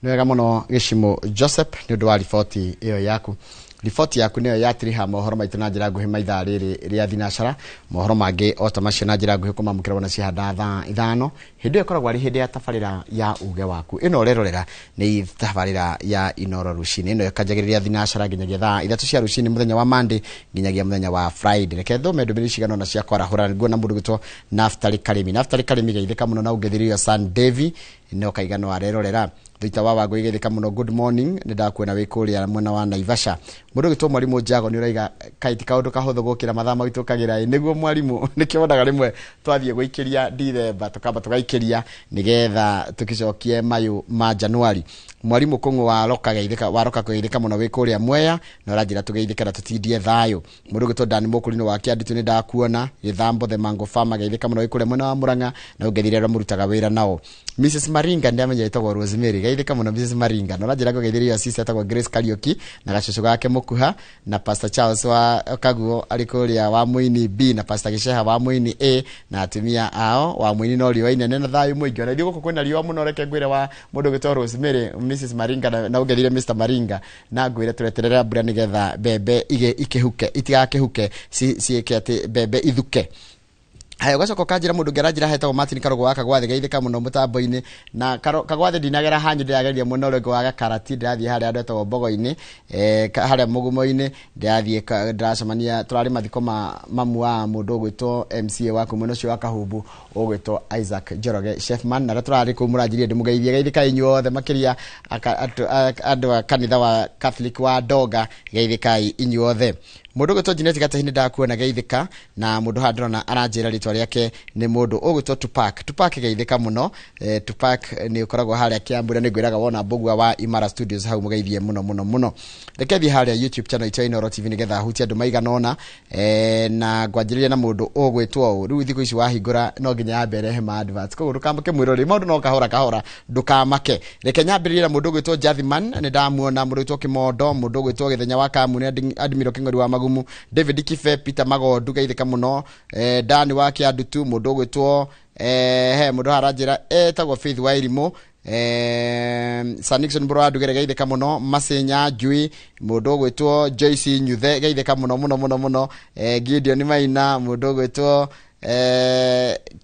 Nĩ wega mũno Gĩcimo Joseph nĩ ũndũ wa riboti ĩyo yaku. Riboti yaku nĩyo yatiriha mohoro maitũ na njĩra nguhĩ maithaa rĩrĩ rĩa thinacara. Mohoro mangĩ o ta macio na njĩra nguhĩ kũmamũkĩra wona cihanda thaa 5. Hĩndĩ ĩyo ĩkoragwo arĩ hĩndĩ ya tabarĩra ya uge waku. Ĩno ũrerorera nĩ tabarĩra ya Inooro rũcinĩ. Ĩno ĩkanjagĩrĩria thinacara nginyagia thaa 3 cia rũcinĩ mũthenya wa Monday nginyagia mũthenya wa Friday. Reke thome ndũmĩrĩri cigana ũna cia kwarahũra. Nguona mũndũ gwĩtwo Naftali Karimi. Naftali Karimi geithĩka mũno na ũngĩthĩrĩrio San Devi no kaigano arerorera. Thuita wa Wangũi geithĩka mũno, good morning, nĩ ndakuona wĩ kũrĩa mwena wa Naivasha. Mũndũ ũgĩtwo Mwarimũ Njago nĩ ũraiga kaĩ ti kaũndũ kahũthũ gũkĩra mathaa mau tũkagĩra ĩ. Nĩguo mwarimũ, nĩkĩo wonaga rĩmwe twathiĩ gũikĩria Dithemba tũkamba tũgaikĩria nĩgetha tũkĩcokie mayũ ma Januari. Mwarimũ Kũng'ũ wa Roka geithĩka, wa Roka kũgeithĩka mũno wĩ kũrĩa Mwea na ũranjĩra tũgeithĩke na tũtindie thayũ. Mũndũ ũgĩtwo Dan Mũkũrinũ wa Kĩanditu nĩ ndakuona. Gĩthambo the Mango Farmer geithĩka mũno wĩ kũrĩa mwena wa Mũrang'a na ũngeithĩre arĩa mũrutaga wĩra nao. Mrs Maringa ndamenya ĩtagwo Rosemary, geithĩka mũno Mrs Maringa. Na ũranjĩra ngũgeithĩria sister etagwo Grace Kariuki na gacũcũ gake Mũkuha na Pastor Charles wa Kaguo arĩ kũrĩa wa Mũini B na Pastor Gĩceha wa Mũini A na atumia ao wa Mũini no riũa inene na thayũ mũingĩ. Ona ithuĩ gũkũ kwĩna riũa mũno, reke ngwĩre wa mũndũ ũgĩtwo Rosemary, Mrs Maringa na ũngeithĩrie Mr Maringa na ngwĩre tweterere mbura nĩgetha mbembe ikĩhuke, itigakĩhuke, ciĩke atĩ mbembe ithuke. Haya, ũgacoka ũkanjĩra mũndũ ũngĩ aranjĩra hetagwo Martin Karũgũ wa Kagwathĩ, geithĩka mũno mũtambo-inĩ. Na Kagwathĩ ndinagera hanyu, ndĩrageria mũno ũrĩa ũngĩ wa Gakarati, ndĩrathiĩ harĩa andũ etagwo Mbogo-inĩ, harĩa Mũgumo-inĩ, ndĩrathiĩ ndĩracemania, tũrarĩ mathiko ma mamu wa mũndũ ũgwĩtwo MCA wa kũu mwena ũcio wa Kahumbu ũgwĩtwo Isaac Njoroge Chefman, na arĩa tũrarĩ kũu mũranjirie ndĩmũgeithie. Geithĩkai inyuothe makĩria andũ a kanitha wa Catholic wa Donga, geithĩkai inyuothe. Mũndũ ũgwĩtwo Junet Gatahi nĩ ndakuona geithĩka, na mũndũ haha ndĩrona aranjĩra rĩtwa rĩake nĩ mũndũ ũgwĩtwo Tupac. Tupac geithĩka mũno. Tupac nĩ ũkoragwo harĩa Kiambu na nĩngwĩraga wona Mbũgua wa Imara Studios hau mũgeithie mũno mũno mũno. Reke thiĩ harĩa YouTube channel itũ ya Inooro TV nĩgetha hutie andũ maigana ũna, na ngwanjĩrĩria na mũndũ ũgwĩtwo ũũ. Rĩu thikũ ici wahingũra no nginya yambe ĩrehe ma adverts, koguo ndũkamake mwĩroreri, maũndũ no kahora kahora, ndũkamake. Reke nyambĩrĩrie na mũndũ ũgwĩtwo Jathiman, nĩ ndamuona, mũndũ ũgwĩtwo Kĩmondo, mũndũ ũgwĩtwo Gĩthenya wa Kamune, Admiral Kĩng'ori wa Magumu, David Kibe, Peter Magondu geithĩka mũno, Dan wa Kĩandutu, mũndũ ũgwĩtwo he mũndũ haranjĩra etagwo Faith Wairimũ, Sir Nixon Mbũrũ wa Ndugere geithĩka mũno, Masenya Njui, mũndũ ũgwĩtwo Joyce Nyuthe geithĩka mũno mũno mũno mũno, Gideon Maina, mũndũ ũgwĩtwo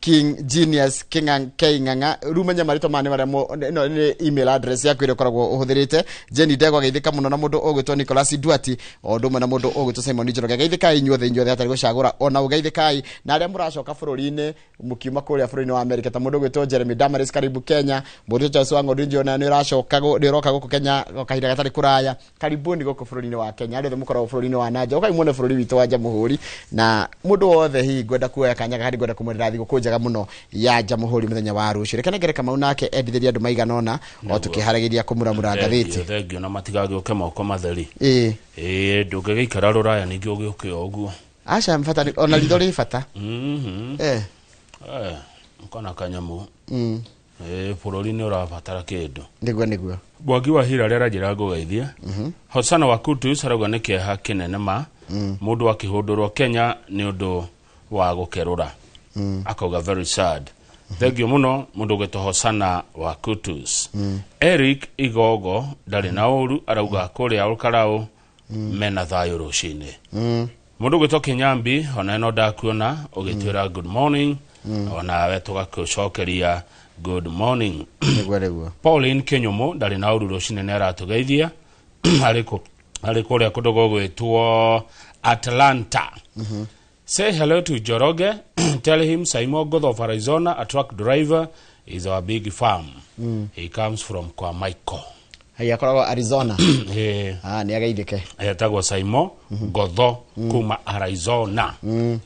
King Genius King'ang'a, rĩu menye marĩtwa maya nĩ marĩa ĩno nĩ email address yaku ĩrĩa ũkoragwo ũhũthĩrĩte. Jenny Ndegwa geithĩka mũno na mũndũ ũgwĩtwo Nicholas Duati, o ũndũ ũmwe na mũndũ ũgwĩtwo Simon Njoroge. Geithĩkai inyuothe inyuothe hatarĩ gũcagũra, ona ũgeithĩkai na arĩa mũracoka bũrũri-inĩ mũkiuma kũrĩa bũrũri-inĩ wa Amerika, ta mũndũ ũgwĩtwo Jeremy Damaris, karibu Kenya. Mũndũ Charles wa Ng'ondu njiona nĩ ũracoka nĩ ũroka gũkũ Kenya kahinda gatarĩ kũraya, karibuni gũkũ bũrũri-inĩ wa Kenya. Arĩa othe mũkoragwo bũrũri-inĩ wa nanja, ũkai muone bũrũri witũ wa Jamhuri. Na mũndũ wothe hihi ngwenda kuoya kanya gaka, ngwenda kũmwendera thigũkũ njega mũno ya Jamhuri mũthenya wa rũciũ. Reke nengere Kamau nake endithĩrie andũ maigana ũna o tũkĩharagĩria kũmuramura ngathĩti. Thengio na matigagĩũke moko matheri. Ĩĩ. Ĩĩ, ndũngĩgĩikara rũraya ningĩ ũgĩũke o ũguo. Aca, bata nĩ- ona ritho rĩ bata. Kana kanyamũ. Ĩĩ, bũrũri nĩ ũrabatara kĩndũ. Nĩguo, nĩguo. Mwangi wa Hilary aranjĩra ngũgeithie. Hosana wa Kutus arauga nĩ kĩeha kĩnene ma mũndũ akĩhũndũrwo Kenya nĩ ũndũ wa gũkerũra. Akauga very sad. Thengio mũno mũndũ ũgwĩtwo Hosana wa Kutus. Eric Igogo ndarĩ na ũru, arauga kũrĩa Olkarau mena thayũ rũcinĩ. Mũndũ ũgwĩtwo Kĩnyambi ona ĩno ndakuona ũgĩtwĩra good morning, onawe tũgakũcokeria good morning. Nĩguo, nĩguo. Pauline Kĩnyũmũ ndarĩ na ũru rũcinĩ nĩ aratũgeithia arĩ kũrĩa kũndũ gũgwĩtwo Atlanta. Say hello to Njoroge. Tell him Simon Godho of Arizona, a truck driver, is our big farm. He comes from kwa Michael. Haya, akoragwo Arizona. Nĩ ageithĩke. Etagwo Simon Godho kuma Arizona.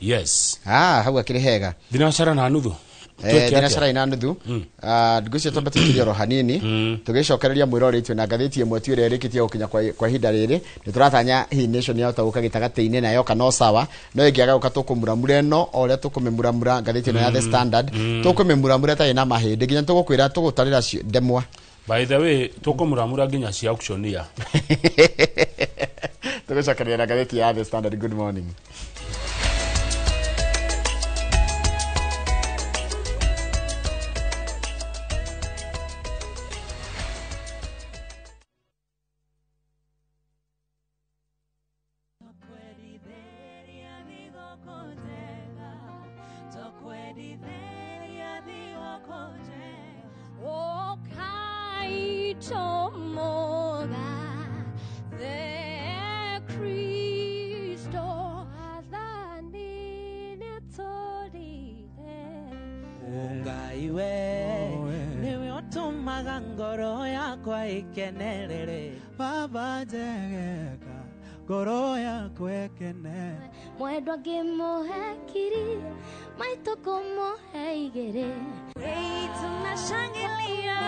Yes. Hau akĩrĩ hega. 3:30. Thinacara ina nuthu. Ngwĩciria twambe tũikirie oro hanini tũgĩcokereria mwĩrore itũ na ngathĩti ĩmwe tu ĩrĩa ĩrĩkĩtie gũkinya kwa ihinda rĩrĩ. Nĩ tũratanya hihi Nation yahota gũka gĩtagatĩ-inĩ na yoka no sawa, no ĩngĩaga gũka tũkũmuramura ĩno o ũrĩa tũkũmĩmuramura ngathĩti ĩno ya The Standard. Tũkũmĩmuramura ĩtarĩ na mahĩndĩ nginya tũgũkwĩra tũgũtarĩra ndemwa. By the way, tũkũmuramura nginya cia auctioneer. Tũgũcokereria na ngathĩti ya The Standard. Good morning. Mwendwa ngĩmũhe kiri maitũ kũmũhe igĩrĩ. Tunashangilia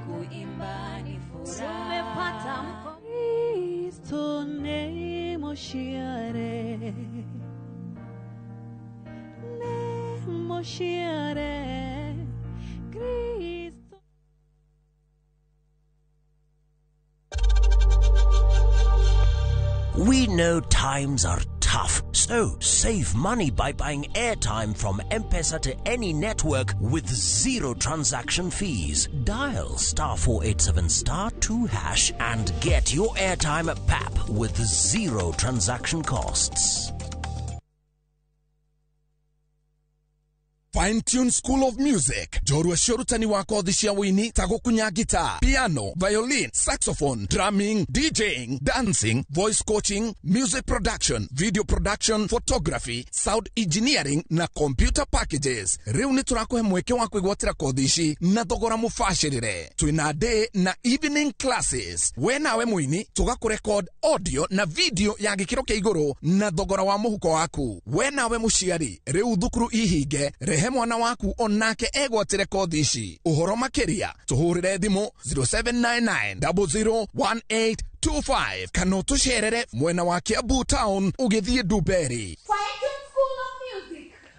kuimba ni furaha, tumepata Kristo ne moshiare ne moshiare Kristo. We know times are tough, so save money by buying airtime from M-Pesa to any network with zero transaction fees. Dial *487*2# and get your airtime at PAP with zero transaction costs. Fine Tune School of Music. Njorua cia ũrutani wa kothi cia wũini ta gũkunya guitar, piano, violin, saxophone, drumming, DJing, dancing, voice coaching, music production, video production, photography, sound engineering na computer packages. Rĩu nĩ tũrakũhe mweke wa kwĩgwatĩra kothi ici na thogora mũbacĩrĩre. Twĩna day na evening classes. We nawe mũini tũgakũrecord audio na video ya gĩkĩro kĩa igũrũ na thogora wa mũhuko waku. We nawe mũciari, rĩu thukuru ihinge, rehe mwana waku onake egwatĩre kothi ici. Ũhoro makĩria tũhũrĩre thimũ 0799001825 kana ũtũcerere mwena wa Kiambu Town ũgĩthiĩ Ndumberi.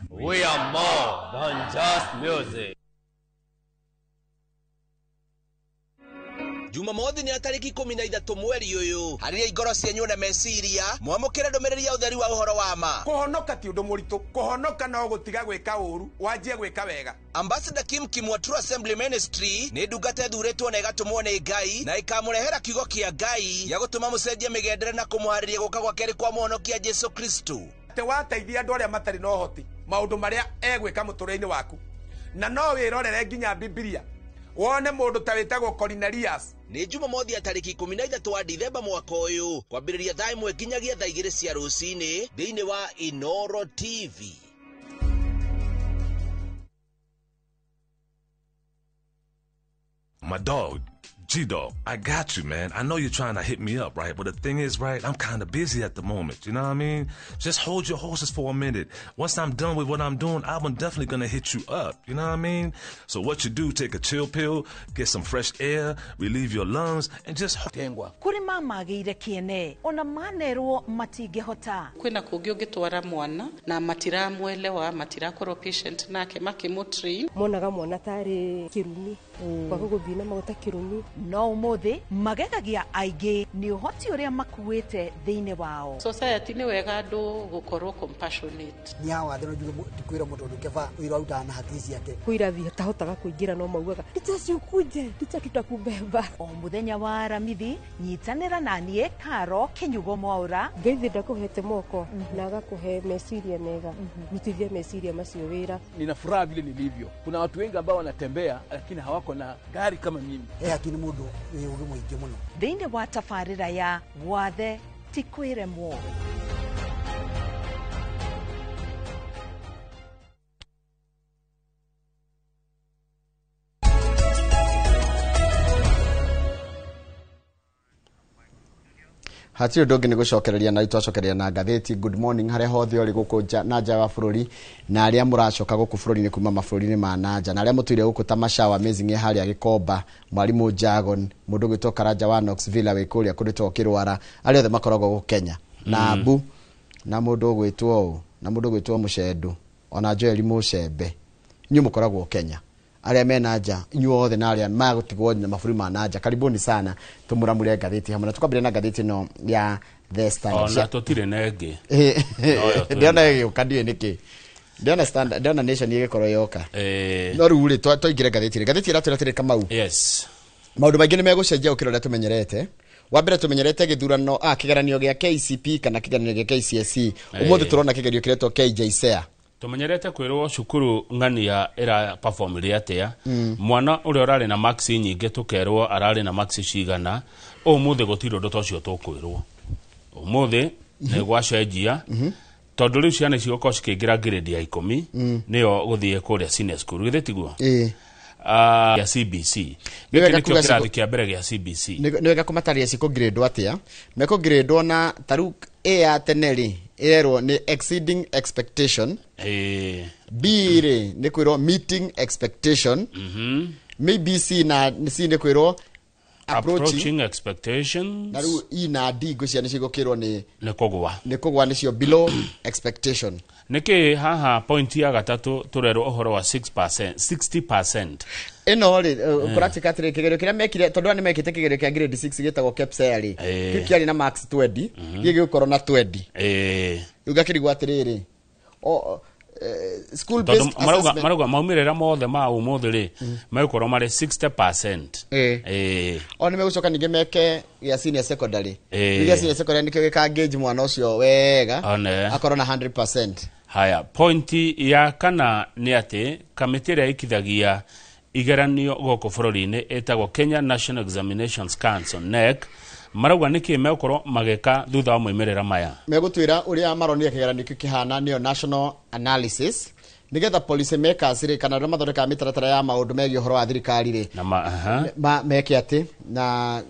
We are more than just music. Jumamothi ni tariki 13 mweri uyu harĩa ingoro cienyu na meciria mwamũkĩre ndũmĩrĩri ya ũtheri wa ũhoro wa ma. Kũhonoka ti ũndũ mũritũ, kũhonoka no gũtiga gwĩka ũru wanjie gwĩka wega. Ambassador Kim Kim wa True Assembly Ministry nĩ ndungata ĩthurĩtwo na ĩgatũmwo nĩ Ngai na ĩkamũrehera kiugo kĩa Ngai ya gũtũma mũcenjie mĩgendere na kũmũharĩria gũka gwa kerĩ kwa mũhonokia Jesu Kristo. Atĩ wateithia andũ arĩa matarĩ na ũhoti maũndũ marĩa egwĩka mũtũrĩre-inĩ waku, na no wĩrorere nginya Bibilia wone mũndũ ta wĩtagwo Cornelius. Nĩ Jumamothi ya tariki 13 wa Dithemba mwaka ũyũ kwambĩrĩria thaa 1 nginyagia thaa 2 cia rũcinĩ thĩinĩ wa Inoro TV. My dog, G-Dog, I got you, man. I know you're trying to hit me up, right? But the thing is, right, I'm kind of busy at the moment. You know what I mean? Just hold your horses for a minute. Once I'm done with what I'm doing, I'm definitely going to hit you up. You know what I mean? So what you do, take a chill pill, get some fresh air, relieve your lungs, and just... Kuri mama gĩire kĩene, ona manerwo matingĩhota. Kwĩna kũngĩ ũngĩtwara mwana na matiramwelewa, matirakorwo patient nake makĩmũtrain. Monaga mwana tarĩ kĩrumi, kwaga gũthiĩ na maguta kĩrumi. No ũmũthĩ magegagia aingĩ nĩ ũhoti ũrĩa makuĩte thĩinĩ wao. Society nĩ wega andũ gũkorwo compassionate. Nĩ hawa thĩ no njuge ndikwĩra mũndũ ũndũ keba ũira arutaga na hakiri ciake. Kwĩ irathi atahotaga kũingĩra no maugaga ticha ciukuje, ticha tutakubeba. O mũthenya wa Aramithi nyitanĩra na niĩ Karo Kinyugo Mwaura. Ngai thĩ ndakũhete moko na agakũhe meciria mega, rutithia meciria macio wĩra. Nina furaha vile nilivyo. Kuna watu wengi ambao wanatembea lakini hawako na gari kama mimi. Hakini mũndũ wĩ ũgĩ mũingĩ mũno. Thĩinĩ wa tabarĩra ya Wathe ti kwĩremwo. Hatirĩ ũndũ ũngĩ nĩ gũcokereria na twacokereria na ngathĩti. Good morning harĩa hothe ũrĩ gũkũ nja na nja wa bũrũri, na arĩa mũracoka gũkũ bũrũri-inĩ kuma mabũrũri-inĩ ma na nja, na arĩa mũtũire gũkũ ta Mashawa Amazing e harĩa Gĩkomba, Mwarimũ Jagon, mũndũ ũgwĩtwo Karanja wa Knoxville wĩ kũrĩa kũndũ Kĩrwara, arĩa othe makoragwo gũkũ Kenya na Abu, na mũndũ ũgwĩtwo ũũ, na mũndũ ũgwĩtwo Mũcendu, ona Joel Mũcembe, inyuĩ mũkoragwo Kenya, arĩa mena nja inyuĩ othe na arĩa magũtigwo na mabũrũri ma na nja, karibuni sana tũmũramũre ngathĩti hamwe na tũkwambĩrĩria na ngathĩti ĩno ya The Standard. Ona tũtirĩ na ĩngĩ. Ndĩrona ĩgĩũka, ndiũĩ nĩkĩ. Ndĩrona Standard, ndĩrona Nation ĩgĩkorwo yoka. No rĩu rĩ, twaingĩre ngathĩti-inĩ. Ngathĩti ĩratwĩra atĩrĩ, Kamau. Yes. Maũndũ maingĩ nĩ megũcenjia gũkĩra ũrĩa tũmenyerete. Wa mbere tũmenyerete gĩthurano, kĩgeranio gĩa KCP kana kĩgeranio gĩa KCSE. Ũmũthĩ tũrona kĩgerio kĩretwo KJSEA. Tumenyerete kwĩrwo cukuru ng'ania ĩra perform atĩa. Mwana ũrĩa ũrarĩ na marks nyingĩ tũkerwo ararĩ na marks cigana. Ũmũthĩ gũtirĩ ũndũ ta ũcio tũkwĩrwo. Ũmũthĩ nĩ gwacenjia, tondũ rĩu ciana ici gũkorwo cikĩingĩra grade ya 10 nĩyo gũthiĩ kũrĩa senior school, githĩ tiguo? Ĩĩ. Ya CBC. Nĩ Gĩkĩ wega nĩkĩo kuga kĩrathi kĩa mbere gĩa CBC. Nĩ wega kũmatarĩria cikũ grade atĩa. Mekũ grade na tarĩu A ya tene rĩ, ĩrerwo nĩ exceeding expectation. B rĩ nĩ kwĩrwo meeting expectation. Maybe C na C nĩ kwĩrwo approaching approaching expectations. Na rĩu E na D ngwĩciria nĩcio igũkĩrwo nĩ nĩ kũgwa. Nĩ kũgwa, nĩcio below expectation. Nĩkĩ haha point ya gatatũ tũrerwo ũhoro wa 6%, 60%? Ĩno rĩ, kũratuĩka atĩrĩ, kĩgerio kĩrĩa mekire, tondũ aya nĩ mekĩte kĩgerio kĩa grade 6 gĩtagwo KPSEA rĩ, kĩu kĩarĩ na marks 20, gĩkĩ gĩgũkorwo na 20. Rĩu ngakĩrigwo atĩrĩrĩ, school Tondũ based marauga assessment marauga maumĩrĩra mothe ma ũmũthĩ rĩ megũkorwo marĩ 60%. O nĩ megũcoka ningĩ meke gĩa senior secondary. Rĩu gĩa senior secondary nĩkĩo gĩkangauge mwana ũcio wega, One. akorwo na 100%. Haya, pointi ya kana nĩ atĩ kamĩtĩ ĩrĩa ĩkithagia igeranio gũkũ bũrũri-inĩ ĩtagwo Kenya National Examinations Council, NEC, marauga nĩkĩ megũkorwo magĩka thutha wa moimĩrĩra maya. Megũtwĩra ũrĩa maronire kĩgeranio kĩu kĩhana, nĩyo national analysis, nĩgetha policy makers rĩ, kana arĩa mathondekaga mĩtaratara ya maũndũ megiĩ ũhoro wa thirikari rĩ, na ma, aha. meke atĩ. Na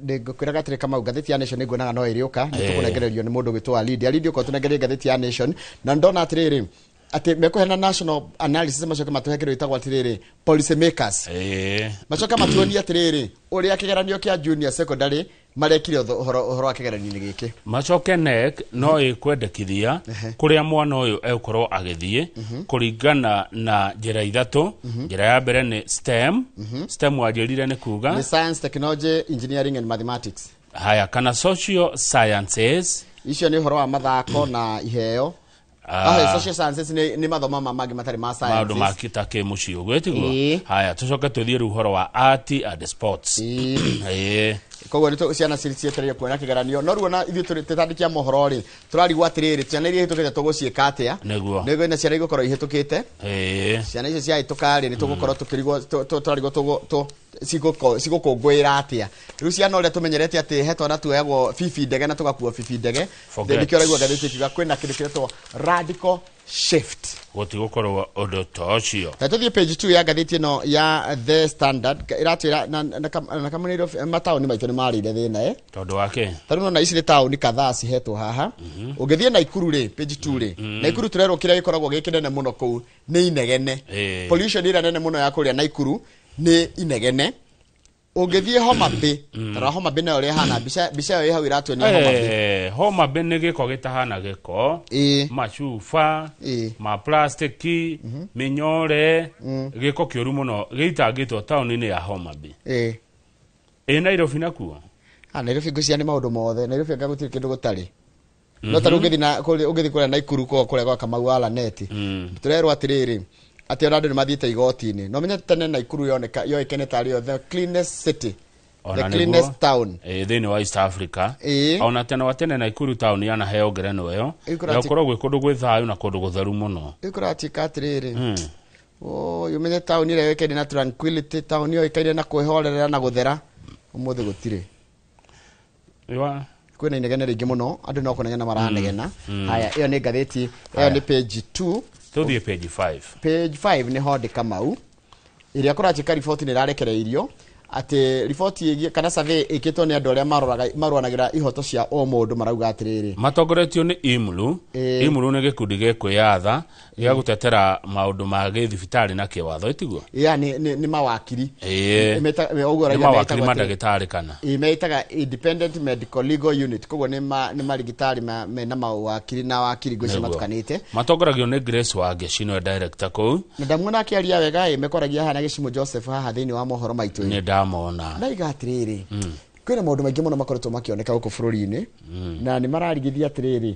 ngwĩraga atĩrĩ Kamau, ngathĩti ya Nation nĩnguonaga no ĩrĩũka, nĩ tũkũnengererio nĩ mũndũ ũgwĩtwo Alidi. Alidi, ũkorwo tũnengerie ngathĩti ya Nation. Na ndona atĩrĩrĩ, atĩ mekũheana national analysis, macoke matũhe kĩndũ gĩtagwo atĩrĩrĩ policy makers, macoke matuonie atĩrĩrĩ ũrĩa kĩgeranio kĩa junior secondary marekire ũhoro wa kĩgeranio-inĩ gĩkĩ. Macoke NEC no ĩkwendekithia kũrĩa mwana ũyũ egũkorwo agĩthiĩ kũringana na njĩra ithatũ. Njĩra ya mbere nĩ STEM. STEM wanjĩrire nĩ kuga? Nĩ science, technology, engineering and mathematics. Haya, kana social sciences. Icio nĩ ũhoro wa mathako na iheo. Social sciences nĩ mathomo mangĩ matarĩ ma maũndũ sciences. Ma ta kĩmũciĩ ũguo ĩtiguo. Ĩĩ. Haya, tũcoke tũthiĩ rĩu ũhoro wa art and sports. Ĩĩ. Koguo nĩ ciana cietereire kuona kĩgeranio, no rĩu ona ithuĩ tũtandĩkia mohoro rĩ, tũrarigwo atĩrĩrĩ, ciana iria ihĩtũkĩte tũgũciĩka atĩa? Nĩguo. Nĩguo na ciana igũkorwo ihĩtũkĩte, ciana icio ciahĩtũka rĩ, nĩ tũgũkorwo tũkĩrigwo tũrarigwo cigũkũngũĩra atĩa. Rĩu ciana ũrĩa tũmenyerete atĩ he twana tuoyagwo bibi ndege na tũgakuo bibi ndege. Forget. Nĩkĩo ũraigua ngathĩti ĩkiuga kwĩna kĩndũ kĩretwo radical shift. Gũtigũkorwo ũndũ ta ũcio. Na tũthiĩ page 2 ya ngathĩti ĩno ya The Standard, ĩratwĩra na kamũnĩro mataũni maitũ nĩ marĩire thĩna. Tondũ wake Ta rĩu nona ici nĩ taũni kadhaa cihetwo haha. Ũngĩthiĩ Naikuru rĩ, page 2 rĩ, Naikuru tũrerwo kĩrĩa gĩkoragwo gĩ kĩnene mũno kũu nĩ inegene. Pollution ĩrĩa nene mũno ya kũrĩa Naikuru nĩ inegene. Ũngĩthiĩ Homa Bay, tarora Homa Bay nayo ũrĩa ĩhana, mbica ĩyo ĩ hau ĩratuonia Homa Bay. Homa Bay nĩ gĩko gĩtahana gĩko, macuba ma plastiki, mĩnyore, gĩko kĩũru mũno gĩitangĩtwo taũni-inĩ ya Homa Bay. Ĩ Nairobi nakuo? Ah, Nairobi ngwĩciria nĩ maũndũ mothe. Nairobi anga gũtirĩ kĩndũ gũtarĩ. No ta rĩu ũngĩthiĩ na ũngĩthiĩ kũrĩa Naikuru kũrĩa gwa Kamau wa Laneti, tũrerwo atĩrĩrĩ, atĩ ona andũ nĩ mathiĩte igoti-inĩ. No menye tene Naikuru yoneka yoĩkaine tarĩ yo the cleanest city, Ona the nĩguo. cleanest town. Thĩinĩ wa East Africa. Ona tene wa tene Naikuru town yanaheo ngerenwa ĩyo Ĩu ya gũkorwo gwĩ kũndũ gwĩ thayũ na kũndũ gũtheru mũno. Rĩu kũratuĩka atĩrĩrĩ, ũyũ ũmenye taũni ĩrĩa yoĩkaine na tranquility, taũni yoĩkaine na kwĩhorerera na gũthera, ũmũthĩ gũtirĩ. Kwĩna inegene rĩingĩ mũno, andũ no kũnegena maranegena. Haya, ĩyo nĩ ngathĩti ĩyo Haya. nĩ page 2. Tũthiĩ page 5. Page 5 nĩ Hondĩ Kamau, ĩrĩa kũratuĩka riboti nĩ ĩrarekereirio Atĩ riboti ĩgiĩ kana survey ĩkĩtwo nĩ andũ arĩa maroraga marũanagĩra ihoto cia o mũndũ marauga atĩrĩrĩ, matongoretio nĩ IMLU. IMLU nĩ gĩkundi gĩkwĩyatha gĩa gũtetera maũndũ ma gĩthibitarĩ na kĩwatho, ĩtiguo? Ya, nĩ mawakiri. Ũguo Nĩ raiya mawakiri, metagwo atĩ- mandagĩtarĩ kana? Ĩ, metaga Independent Medical Legal Unit, koguo nĩ marigitari mena mawakiri na wakiri ngwĩciria matukanĩte. Matongoragio nĩ Grace Wangeci, nĩwe director kũu. Na ndamuona akĩaria wega, ĩ mekwaragia haha na Gĩcimo Joseph haha thĩinĩ wa mohoro maitũ ĩ. Nĩ ndamona. Ndaiga atĩrĩrĩ, kwĩna maũndũ maingĩ mũno makoretwo makĩoneka gũkũ bũrũri-inĩ, na nĩ mararigithia atĩrĩrĩ,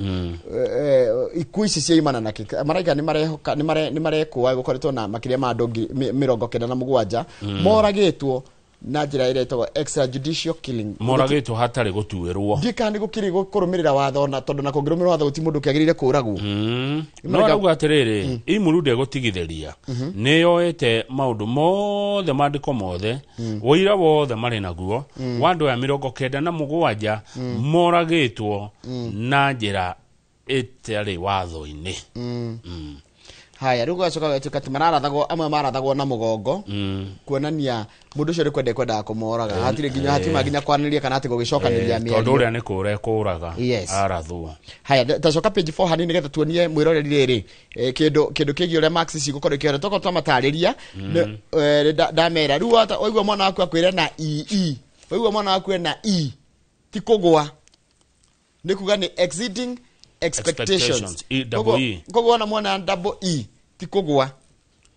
ikuũ ici ciaimana na kĩ maraiga nĩ marehoka nĩ marekũa gũkoretwo na makĩria ma andũ 97 moragĩtwo na njĩra ĩrĩa ĩtagwo extrajudicial killing. Moragĩtwo hatarĩ gũtuĩrwo. Ndiũĩ kana nĩ gũkĩrĩ kũrũmĩrĩra watho, na tondũ na kũngĩrũmĩrĩra watho gũtirĩ mũndũ ũkĩagĩrĩire kũragwo. No arauga atĩrĩrĩ, IMLU ndĩgũtigithĩria, nĩ yoete maũndũ mothe, maandĩko mothe, ũira wothe marĩ naguo wa andũ aya 97 moragĩtwo na njĩra ĩtarĩ watho-inĩ. Haya, rĩu gũgacoka gũgatuĩka atĩ mararathagwo, amwe marathagwo na mũgongo, kuonania mũndũ ũcio nĩ kwenda kwendaga kũmoraga, hatirĩ nginya hatima nginya kwaranĩria kana atĩ gũgĩcokanĩria Tondũ mĩario. ũrĩa nĩ kũra ekũraga arathwo. Haya, tacoka page 4 hanini nĩgetha tuonie mwĩroreri rĩrĩ, kĩndũ kĩgiĩ ũrĩa marks cigũkorwo ikĩhana tokorwo twamatarĩria. Ndamera rĩu waigua mwana waku akwĩre na ee, waigua mwana waku ena e, ti kũgwa, nĩ kuga nĩ exceeding expectations. Expectations, E, double E. Koguo ona mwana double e ti kũgwa.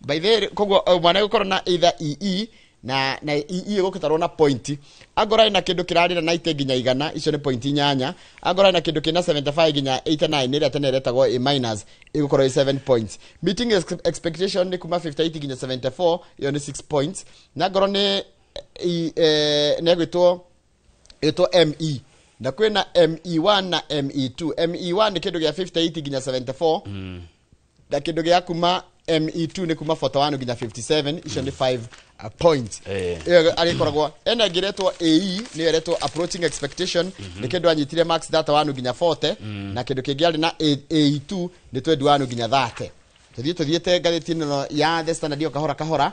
By the way, koguo mwana egũkorwo na either ee na ee ĩgũgĩtarwo na point. Angorwo na kĩndũ kĩrarĩra 90 nginya 100, icio nĩ point 8. Angorwo na kĩndũ kĩna 75 nginya 89, ĩrĩa tene ĩretagwo A minus, ĩgũkorwo ĩ 7 points. Meeting expectation nĩ kuma 58 nginya 74, ĩyo nĩ 6 points. Na angorwo nĩ nĩ ĩgwĩtwo ĩtwo ME, na kwĩna ME1 na ME2. ME1 nĩ kĩndũ gĩa 58 nginya 74, na kĩndũ gĩa kuma ME2 nĩ kuma 41 nginya 57, icio nĩ 5 points. Ĩyo arĩkoragwo ena ĩngĩ ĩretwo AE, nĩyo ĩretwo approaching expectation, nĩ kĩndũ anyitire marks 31 nginya 40, na kĩndũ kĩngĩ arĩ na AE2 nĩ 21 nginya 30. Tũthiĩte ngathĩti-inĩ ĩno ya The Standard ĩyo kahora kahora,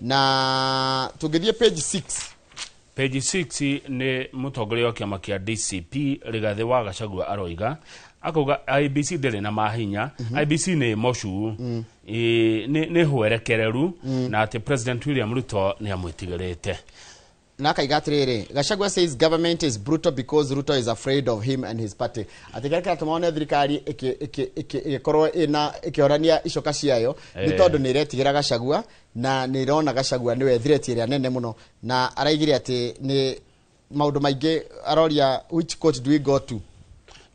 na tũngĩthiĩ page 6. Page 6 nĩ mũtongoria wa kĩama kĩa DCP Rigathĩ wa Gachagua aroiga, akauga IEBC ndĩrĩ na mahinya, IEBC nĩ mocu, nĩ hwerekereru, na atĩ President William Ruto nĩ amwĩtigĩrĩte. Na akaiga atĩrĩrĩ, Gachagua says government is brutal because Ruto is afraid of him and his party, atĩ kĩrĩa kĩratũma one thirikari ĩgĩkorwo ĩna ĩkĩhorania icoka ciayo nĩ tondũ nĩ ĩretigĩra Gachagua, na nĩ ĩrona Gachagua nĩwe threat ĩrĩa nene mũno. Na araigire atĩ nĩ maũndũ maingĩ, aroria, "Which court do we go to?"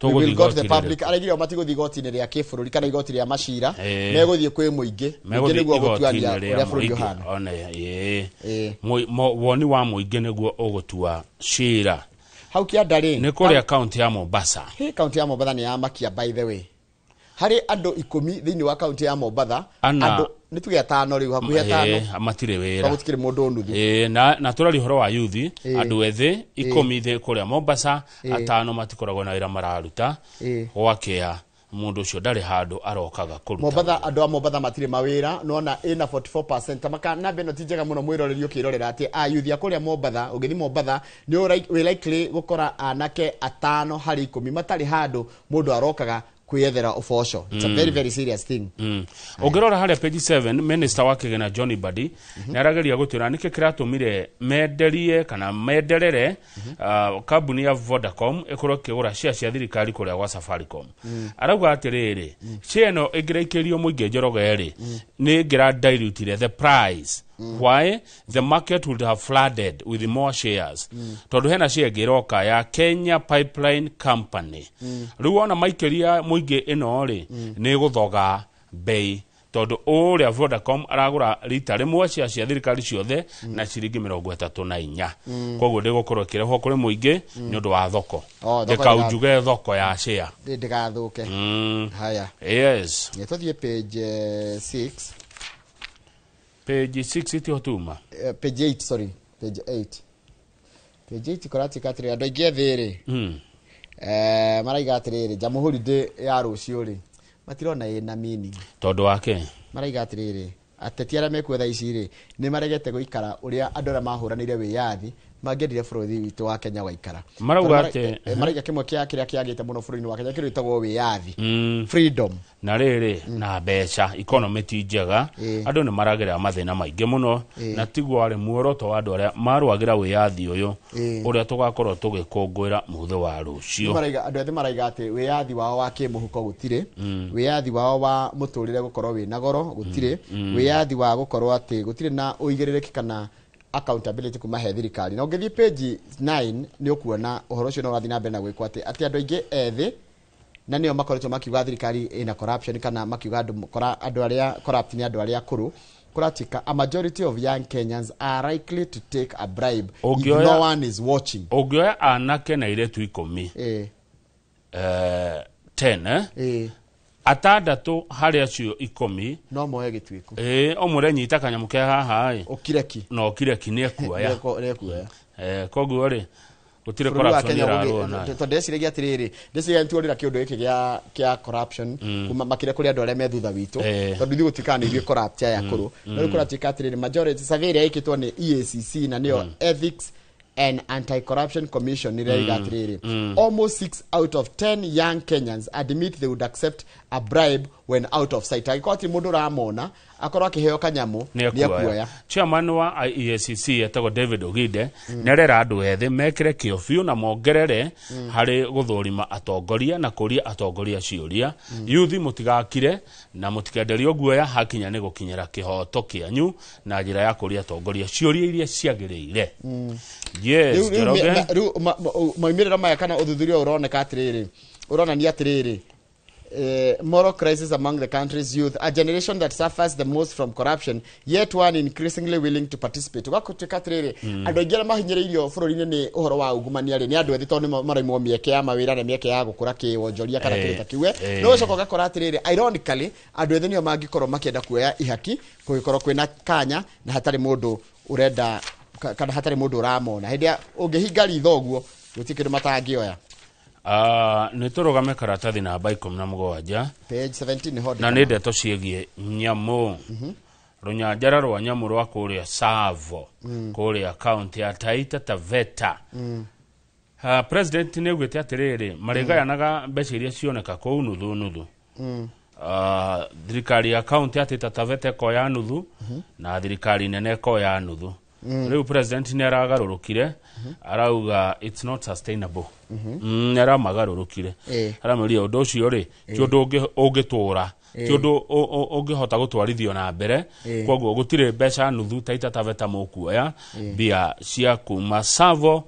We will Tũgũthiĩ go to the igoti public. rĩrĩkũ? Araigire o matigũthiĩ igoti-inĩ rĩa kĩbũrũri kana igoti rĩa macira, megũthiĩ kwĩ mũingĩ. Mũingĩ Megũthiĩ nĩguo gũtuania igoti-inĩ rĩa ũrĩa bũrũri mũingĩ. ũhana. One, ĩĩ. Woni wa mũingĩ nĩguo ũgũtua cira. Hau kĩanda rĩ, Nĩ kũrĩa kaunti ya Mombasa. Hĩ, kaunti ya Mombatha nĩ yamakia. By the way, harĩ andũ 10 thĩinĩ wa kaunti ya Mombatha, Ana. andũ nĩ tuge atano rĩu, hakuhĩ atano. Matirĩ wĩra. Gũtikĩrĩ mũndũ nuthu. Ĩĩ, na tũraria ũhoro wa yuthi, andũ ethĩ 10 thĩ kũrĩa Mombasa, atano matikoragwo na wĩra mararuta. Gwakĩa mũndũ ũcio ndarĩ handũ arokaga kũruta. Mombatha, andũ a Mombatha matirĩ mawĩra, nona ĩna 44%. Tamaka namba ĩno ti njega mũno mwĩroreri ũkĩrorera atĩ a yuthi a kũrĩa Mombatha, ũngĩthiĩ Mombatha nĩ wĩ likely gũkora anake atano harĩ 10 matarĩ handũ mũndũ arokaga kwĩyethera ũboco. It's a very very serious thing. Ũngĩrora harĩa page 7, minister wa kĩgĩna John Mbadi nĩ arageria gũtwĩra nĩkĩ kĩratũmire menderie kana menderere kambuni ya Vodacom ĩkorwo ĩkĩgũra share cia thirikari kũrĩa gwa Safaricom. Arauga atĩrĩrĩ, share ĩno ĩngĩraikĩrio mũingĩ, Njoroge rĩ, nĩ ĩngĩra dilutire the price, why the market would have flooded with more shares, tondũ hena share ĩngĩ ĩroka ya Kenya Pipeline Company. Rĩu wona maikĩria mũingĩ ĩno rĩ, nĩ ĩgũthoga bei, tondũ ũrĩa Vodacom aragũra rita rĩmwe cia thirikari ciothe na ciringi 34. Koguo ndĩgũkorwo ĩkĩrehwo kũrĩ mũingĩ nĩ ũndũ wa thoko. Oh, thoko. Ndĩkaunjuge thoko ya share. Ndĩgathũke. Haya. Yes. Nĩ tũthiĩ page 6. Page 6 itiho tuma. Page 8, sorry, page 8. Page 8 kũratuĩka atĩrĩrĩ, andũ aingĩ ethĩ rĩ, maraiga atĩrĩrĩ, jamhuri ndĩ ya rũciũ rĩ, matirona ĩna meaning. Tondũ wake Maraiga atĩrĩrĩ, Ateti arĩa mekuo thaa ici rĩ, nĩ maregete gũikara ũrĩa andũ arĩa mahũranĩire wĩyathi mangĩendire bũrũri witũ wa Kenya waikara. Marauga Tondũ atĩ maraiga kĩmwe kĩa kĩrĩa kĩagĩte mũno bũrũri-inĩ wa Kenya kĩrĩa gĩtagwo wĩyathi, freedom. Na rĩrĩ na mbeca, economy ti njega, andũ nĩ maragerera mathĩna maingĩ mũno, na tiguo warĩ muoroto wa andũ arĩa marũagĩra wĩyathi ũyũ ũrĩa tũgakorwo tũgĩkũngũĩra mũthĩ wa rũciũ. Maraiga, andũ ethĩ maraiga atĩ wĩyathi wao wa kĩmũhuko gũtirĩ, wĩyathi wao wa mũtũrĩre gũkorwo wĩna goro gũtirĩ, wĩyathi wa gũkorwo atĩ gũtirĩ na ũigĩrĩrĩki kana accountability kuma he thirikari. Na ũngĩthiĩ page 9 nĩ ũkuona ũhoro ũcio no ũrathiĩ na mbere na gwĩkwo atĩ andũ aingĩ ethĩ na nĩo makoretwo makiuga thirikari ĩna corruption, kana makiuga andũ arĩa corrupt nĩ andũ arĩa akũrũ. Kũratuĩka a majority of young Kenyans are likely to take a bribe if no one is watching. Ũngĩoya anake na airĩtu 10, 10, 6 harĩ acio 10 no moe gĩtuĩku. Ĩ, ũmũre nyita kanyamũ ke haha ĩ, ũkireki na ũkireki nĩ ekuoya. Nĩekuoya. Koguo rĩ, gũtirĩ Bũrũri wa corruption Kenya ĩrarũa nayo. Tondũ ndeciragia atĩrĩrĩ, ndeciragia nĩtuorĩra kĩũndũ gĩkĩ gĩa corruption kuma makĩria kũrĩ andũ arĩa me thutha witũ, tondũ ithuĩ gũtuĩkaga nĩ ithuĩ corrupt aya akũrũ. No rĩu kũratuĩka atĩrĩrĩ, majority survey ĩrĩa ĩkĩtwo nĩ EACC, na nĩyo Ethics and Anti-Corruption Commission, ĩraiga atĩrĩrĩ, almost 6 out of 10 young Kenyans admit they would accept a bribe when out of sight. Angĩkorwo atĩ mũndũ ũramona akorwo akĩheo kanyamũ, nĩ ekuoya. Chairman wa IEACC etagwo David Ogide nĩ arera andũ ethĩ mekĩre kĩo biũ na mongerere harĩ gũthũrima atongoria na kũria atongoria ciũria. Yuthi, mũtigakire na mũtikenderio guoya hakinya nĩ gũkinyĩra kĩhoto kĩanyu na njĩra ya kũria atongoria ciũria iria ciagĩrĩire. Yes. Rĩu Njoroge. Rĩu maumĩrĩro maya kana ũthuthuria ũyũ ũroneka atĩrĩrĩ, ũronania atĩrĩrĩ, moral crisis among the country's youth, a generation that suffers the most from corruption, yet one increasingly willing to participate. Ũgatuĩka atĩrĩrĩ, andũ aingĩ arĩa mahinyĩrĩirio bũrũri-inĩ nĩ ũhoro wa ungumania rĩ, nĩ andũ ethĩ, tondũ nĩmo maraimwo mĩeke ya mawĩra na mĩeke ya gũkũra kĩwonjoria kana kĩndũ ta kĩu. No ũcoka ũgakora atĩrĩrĩ, ironically, andũ ethĩ nĩo mangĩkorwo makĩenda kuoya ihaki kũngĩkorwo kwĩna kanya na hatarĩ mũndũ ũrenda kana hatarĩ mũndũ ũramona. Hĩndĩ ĩrĩa ũngĩhinga ritho ũguo, gũtirĩ kĩndũ matangĩoya. Ah, nĩ tũrũgame karatathi namba 17. Page 17 nĩho na nĩ ndeto ciĩgiĩ nyamũ, rũnyanjara rwa nyamũ rwa kũrĩa Tsavo, kũrĩa kaunti ya Taita Taveta. President nĩ augĩte atĩrĩrĩ, marĩgayanaga mbeca iria cioneka kũu nuthu nuthu. Thirikari ya kaunti ya Taita Taveta ĩkoya nuthu na thirikari nene ĩkoya nuthu. Rĩu president nĩ aragarũrũkire, arauga it's not sustainable. Nĩ aramagarũrũkire, aramwĩrire ũndũ ũcio rĩ ti ũndũ ũngĩtũra, ti ũndũ ũngĩhota gũtwarithio na mbere. Koguo gũtirĩ mbeca nuthu Taita Taveta mũkuoya, mbia cia kuma Tsavo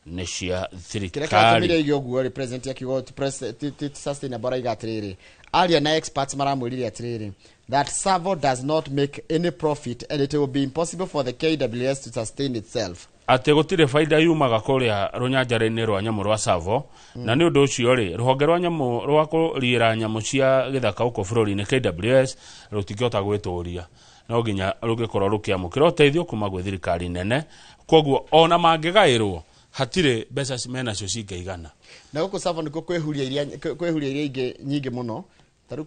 nĩ cia Kĩrĩa kĩratũmire thirikari. aige ũguo rĩ, president akiuga ti sustainable, araiga atĩrĩrĩ, aria na experts maramwĩrire atĩrĩrĩ, that Tsavo does not make any profit and it will be impossible for the KWS to sustain itself. Atĩ gũtirĩ baida yumaga kũrĩa rũnyanjara-inĩ rwa nyamũ rwa Tsavo, na nĩ ũndũ ũcio rĩ, rũhonge rwa nyamũ rwa kũriĩra nyamũ cia gĩthaka gũkũ bũrũri-inĩ KWS rũtingĩhota gwĩtũria, no nginya rũngĩkorwo rũkĩamũkĩra ũteithio kuma gwĩ thirikari nene. Koguo ona mangĩgaĩrwo, hatirĩ mbeca menacio cingĩigana. Na gũkũ Tsavo nĩkuo kwĩhuria iria kwĩhuria iria ingĩ nyingĩ mũno. Ta rĩu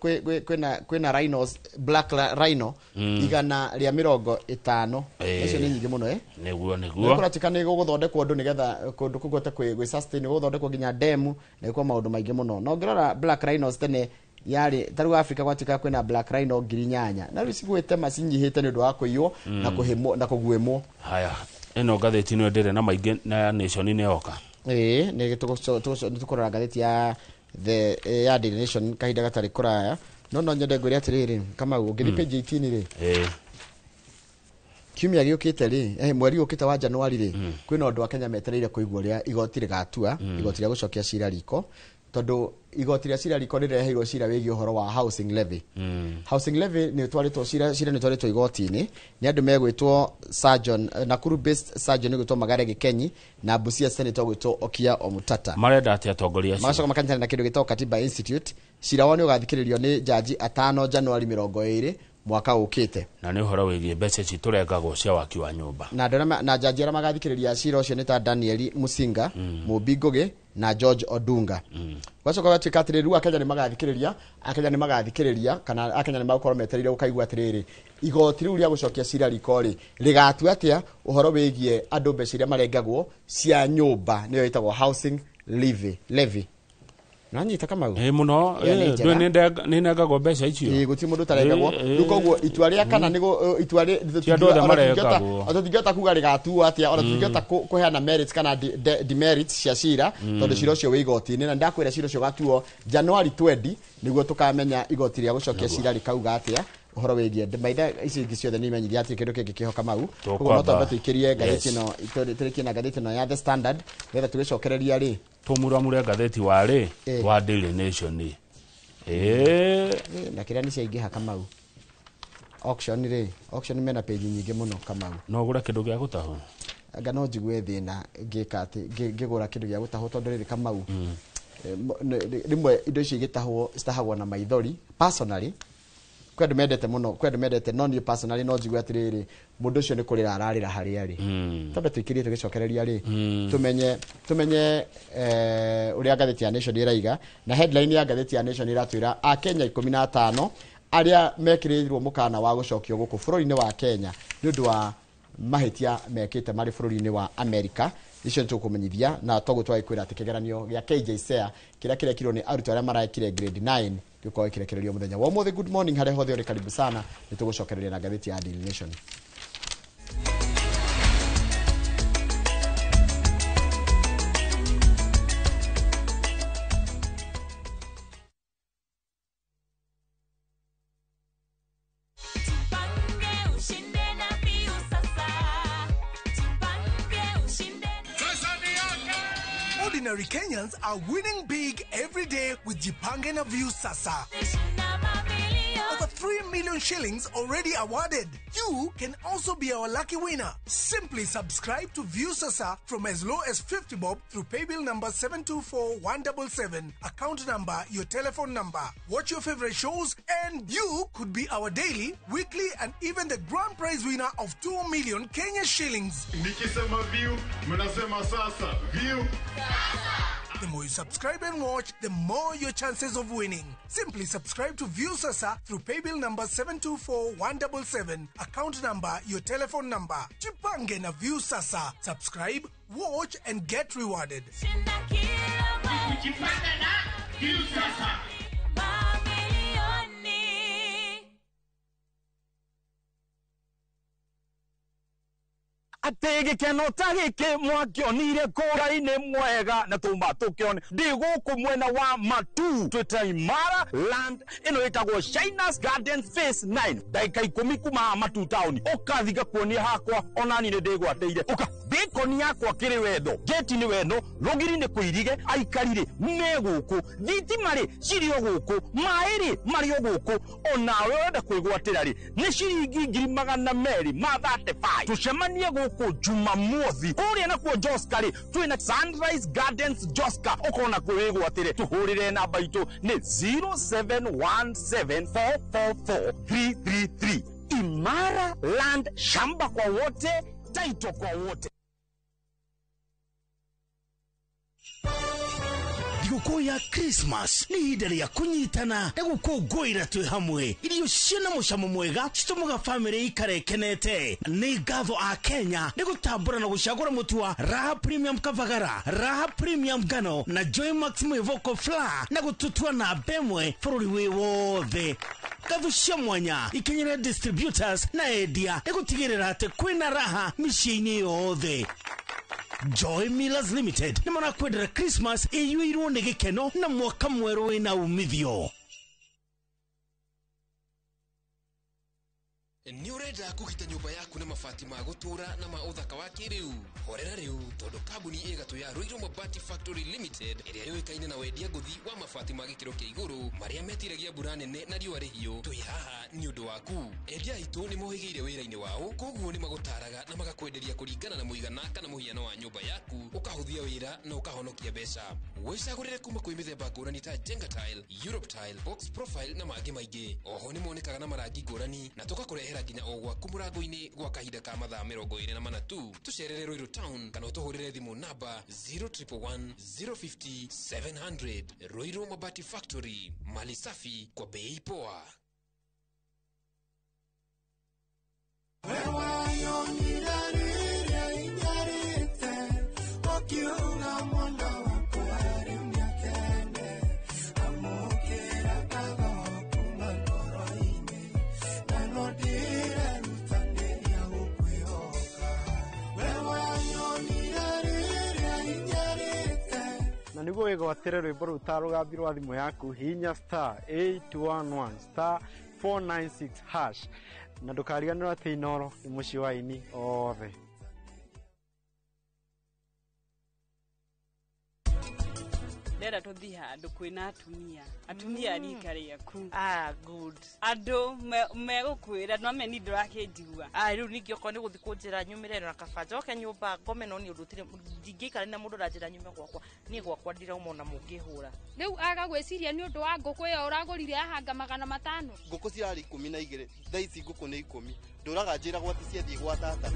kwĩna rhinos, black rhino 150. Icio nĩ nyingĩ mũno, eh. Nĩguo. Nĩ Nĩguo. Kũratuĩka nĩ gũgũthondekwo ũndũ nĩgetha kũndũ kũu kũhote gwĩ sustain, gũgũthondekwo nginya demu na gwĩkwo maũndũ maingĩ mũno. Na ũngĩrora black rhinos tene yarĩ ta rĩu Africa gwatuĩka kwĩna black rhino 8,000, na rĩu cigwĩte macinyihĩte nĩ ũndũ wa kũiywo na kũhĩmwo na kũguĩmwo. Haya, ĩno ngathĩti nĩyo ndĩrĩ na maingĩ, na ya Nation nĩ yoka. Ĩĩ, nĩ tũkũrora ngathĩti ya the ya Daily Nation kahinda gatarĩ kũraya, no nyende ngwĩre atĩrĩrĩ, Kamau, ũngĩthiĩ page 18 rĩ, kiumia gĩũkĩte rĩ, mweri ũkĩte wa Januari rĩ, kwĩna ũndũ wa Kenya metereire kũigua ũrĩa igoti rĩgatua, igoti rĩa gũcokia cira riko, tondũ igoti rĩa cira riko rĩreheirwo cira wĩgiĩ ũhoro wa housing levy. Housing levy nĩ ũtwarĩtwo cira nĩ ũtwarĩtwo igoti-inĩ nĩ andũ megwĩtwo surgeon, Nakuru based surgeon gwĩtwo Magare Gĩkenyi na Busia senator gwĩtwo Okia Omutata. Marenda atĩ atongoria acio Magacoka makanyitanĩra na kĩndũ gĩtagwo Katiba Institute. Cira wao nĩ ũgathikĩrĩrio nĩ jaji 5 Januari 20 mwaka ũkĩte. Na nĩ ũhoro wĩgiĩ mbeca ici tũrengagwo cia waki wa nyũmba. Na andũ arĩa na jaji arĩa magathikĩrĩria cira ũcio nĩ ta Daniel Musinga, Mũmbi Ngũgĩ. Na George Odunga. Gwacoka gwatuĩka atĩrĩrĩ, rĩu Akenya nĩ magathikĩrĩria, Akenya nĩ magathikĩrĩria, kana Akenya nĩ magũkorwo metereire gũkaigua atĩrĩrĩ, igoti rĩu rĩa gũcokia cira riko rĩ rĩgatua atĩa ũhoro wĩgiĩ andũ mbeca iria marengagwo cia nyũmba, nĩyo ĩtagwo housing levy. Nanyita Kamau? Ĩ mũno. Ĩyo nĩ njega. Nĩ nengagwo mbeca icio. Ĩ, gũtirĩ mũndũ ũtarengagwo. Rĩu koguo itua rĩa kana nĩguo itua rĩ Ti andũ othe marengagwo. Ona tũtingĩhota kuga rĩgatuo atĩa, ona tũtingĩhota kũheana merits kana demerits cia cira, tondũ cira ũcio wĩ igoti-inĩ, na ndakwĩra cira ũcio ũgatuo January 20 nĩguo tũkamenya igoti rĩa gũcokia cira rĩkauga atĩa ũhoro wĩgiĩ maitha ici ingĩ ciothe. Nĩ imenyithia atĩ kĩndũ kĩngĩ kĩho, Kamau. Koguo no twambe tũikĩrie ngathĩti ĩno, tũrĩkie na ngathĩti ĩno ya The Standard, nĩgetha tũgĩcokereria rĩ Tũmuramure ngathĩti warĩ wa Daily Nation ĩ. Na kĩrĩa nĩ ciaingĩha, Kamau, auction rĩ, auction mena page nyingĩ mũno, Kamau. No ũgũre kĩndũ gĩa gũtahwo. Anga no njigue thĩna ngĩka atĩ ngĩgũra kĩndũ gĩa gũtahwo, tondũ rĩrĩ, Kamau, rĩmwe indo icio igĩtahwo citahagwo na maithori. Personally, kwĩ andũ mendete mũno, kwĩ andũ mendete, no niĩ personally no njigue atĩrĩrĩ, mũndũ ũcio nĩ kũrĩra ararĩra harĩa arĩ. Twambe tũikĩrie tũgĩcokereria rĩ tũmenye ũrĩa ngathĩti ya Nation ĩraiga. Na headline ya ngathĩti ya Nation ĩratwĩra Akenya 15 arĩa mekĩrĩirwo mũkana wa gũcokio gũkũ bũrũri-inĩ wa Kenya nĩ ũndũ wa mahĩtia mekĩte marĩ bũrũri-inĩ wa America. Icio nĩ tũkũmenyithia, na toguo twagĩkwĩra atĩ kĩgeranio gĩa KJSEA kĩrĩa kĩrekirwo nĩ arutwo arĩa marekire grade 9 gĩkorwo gĩkĩrekererio mũthenya wa ũmũthĩ. Good morning harĩa hothe ũrĩ, karibu sana. Nĩ tũgũcokereria na ngathĩti ya Daily Nation. Ushinde na Viusasa. Jipange ushinde. Ordinary Kenyans are winning big every day with Jipange na Viusasa. Over 3 million shillings already awarded. You can also be our lucky winner. Simply subscribe to Viusasa from as low as 50 bob through paybill number 724177, account number, your telephone number. Watch your favorite shows and you could be our daily, weekly and even the grand prize winner of 2 million Kenya shillings. Nikisema view, mnasema sasa. View. The more you subscribe and watch, the more your chances of winning. Simply subscribe to Viusasa through paybill number 724177, account number, your telephone number. Jipange na Viusasa. Subscribe, watch and get rewarded. Jipange na Viusasa. Mamilioni. Atä gä keno ta gä kä mwakĩonire kũra-inĩ mwega na tũma tũkĩone ndĩ gũkũ mwena wa Matu twĩta Imara Land ĩno ĩtagwo Shinas Garden Phase 9, ndagĩka 10 kuma haha Matu town. Ũkathi ngakuonia hakwa onani nĩ ndĩgwatĩire ũka bĩkoni yakwa kĩrĩ wendo geti nĩ wendo rũgiri nĩ kũirige aikari rĩ me gũkũ thitima rĩ cirĩ o gũkũ maĩ rĩ marĩ o gũkũ onawe ũrenda kwĩgwatĩra rĩ nĩ ciringi 235,000. Tũcemanie gũkũ Jumamothi kũrĩa nakuo Joska rĩ twĩna Sunrise Gardens Joska ũkona kwĩgwatĩre tũhũrĩre namba itũ nĩ 0717444333. Imara Land, shamba kwa wote, title kwa wote. Thigũkũ ya Christmas nĩ ihinda rĩa kũnyitana na gũkũngũĩra twĩ hamwe. Irio ciĩna mũcamo mwega citũmaga bamĩrĩ ikare ĩkenete. Nĩ ngatho a Kenya nĩ gũtambũra na gũcagũra mũtu wa Raha Premium Kavagara, Raha Premium Ngano na Joy Max Mwĩvoko Flour na gũtũtua namba ĩmwe bũrũri wĩ wothe. Ngatho cia mwanya ikinyĩre distributors na endia nĩ gũtigĩrĩra atĩ kwĩna raha mĩciĩ-inĩ yothe. Joy Millers Limited nĩ marakwendera Christmas ĩiyũirwo nĩ gĩkeno na mwaka mwerũ wĩna umithio. Nĩ ũrenda kũgita nyũmba yaku na mabati ma gũtũũra na ma ũthaka wa kĩrĩu? Horera rĩu, tondũ kambuni ĩgatũ ya Ruiru Mabati Factory Limited ĩrĩa yũĩkaine na wendia ngũthi wa mabati ma gĩkĩro kĩa igũrũ marĩa metiragia mbura nene na riũa rĩhiũ, twĩ haha nĩ ũndũ waku. Endia aitũ nĩ mohĩgĩire wĩra-inĩ wao, koguo nĩ magũtaraga na magakwenderia kũringana na mũigana kana mũhiano wa nyũmba yaku, ũkahũthia wĩra na ũkahonokia mbeca. Wĩcagũrĩre kuma kwĩ mĩthemba ngũrani ta Jenga tile, Europe tile, box profile na mangĩ maingĩ. Oho nĩ monekaga na marangi ngũrani na tũgakũrehera nginya o gwaku mũrango-inĩ gwa kahinda ka mathaa 24 tu. Tũcerere Ruiru town kana ũtũhũrĩre thimũ namba 0111 050 700. Ruiru Mabati Factory, mali safi kwa bei poa. Na niguo wĩgwatĩre rwĩmbo rũu ta rũgambi rwa thimũ yaku hihinya star 811 star 496 hash na ndũkariganĩrwo atĩ Inooro nĩ mũciĩ wa aini othe. Ndĩrenda tũthiĩ handũ kwĩna atumia atumia a rika rĩaku. Ah, good. Andũ megũkwĩra no meni ndũrakĩnjigua. Ah, rĩu ningĩ okorwo nĩ gũthiĩ kũnjĩra nyumĩre na kaba njoke nyũmba ngome no nĩ ũndũ ũtirĩ ndingĩikara na mũndũ ũranjĩra nyume gwakwa niĩ gwakwa ndirauma ona mũngĩhũra. Rĩu aga gwĩciria nĩ ũndũ wa ngũkũ ĩyo ũragũrire ahanga 500. Ngũkũ cirarĩ 12 thaa ici ngũkũ nĩ 10 ndũraga njĩragwo atĩ ciathiĩ gwa tata.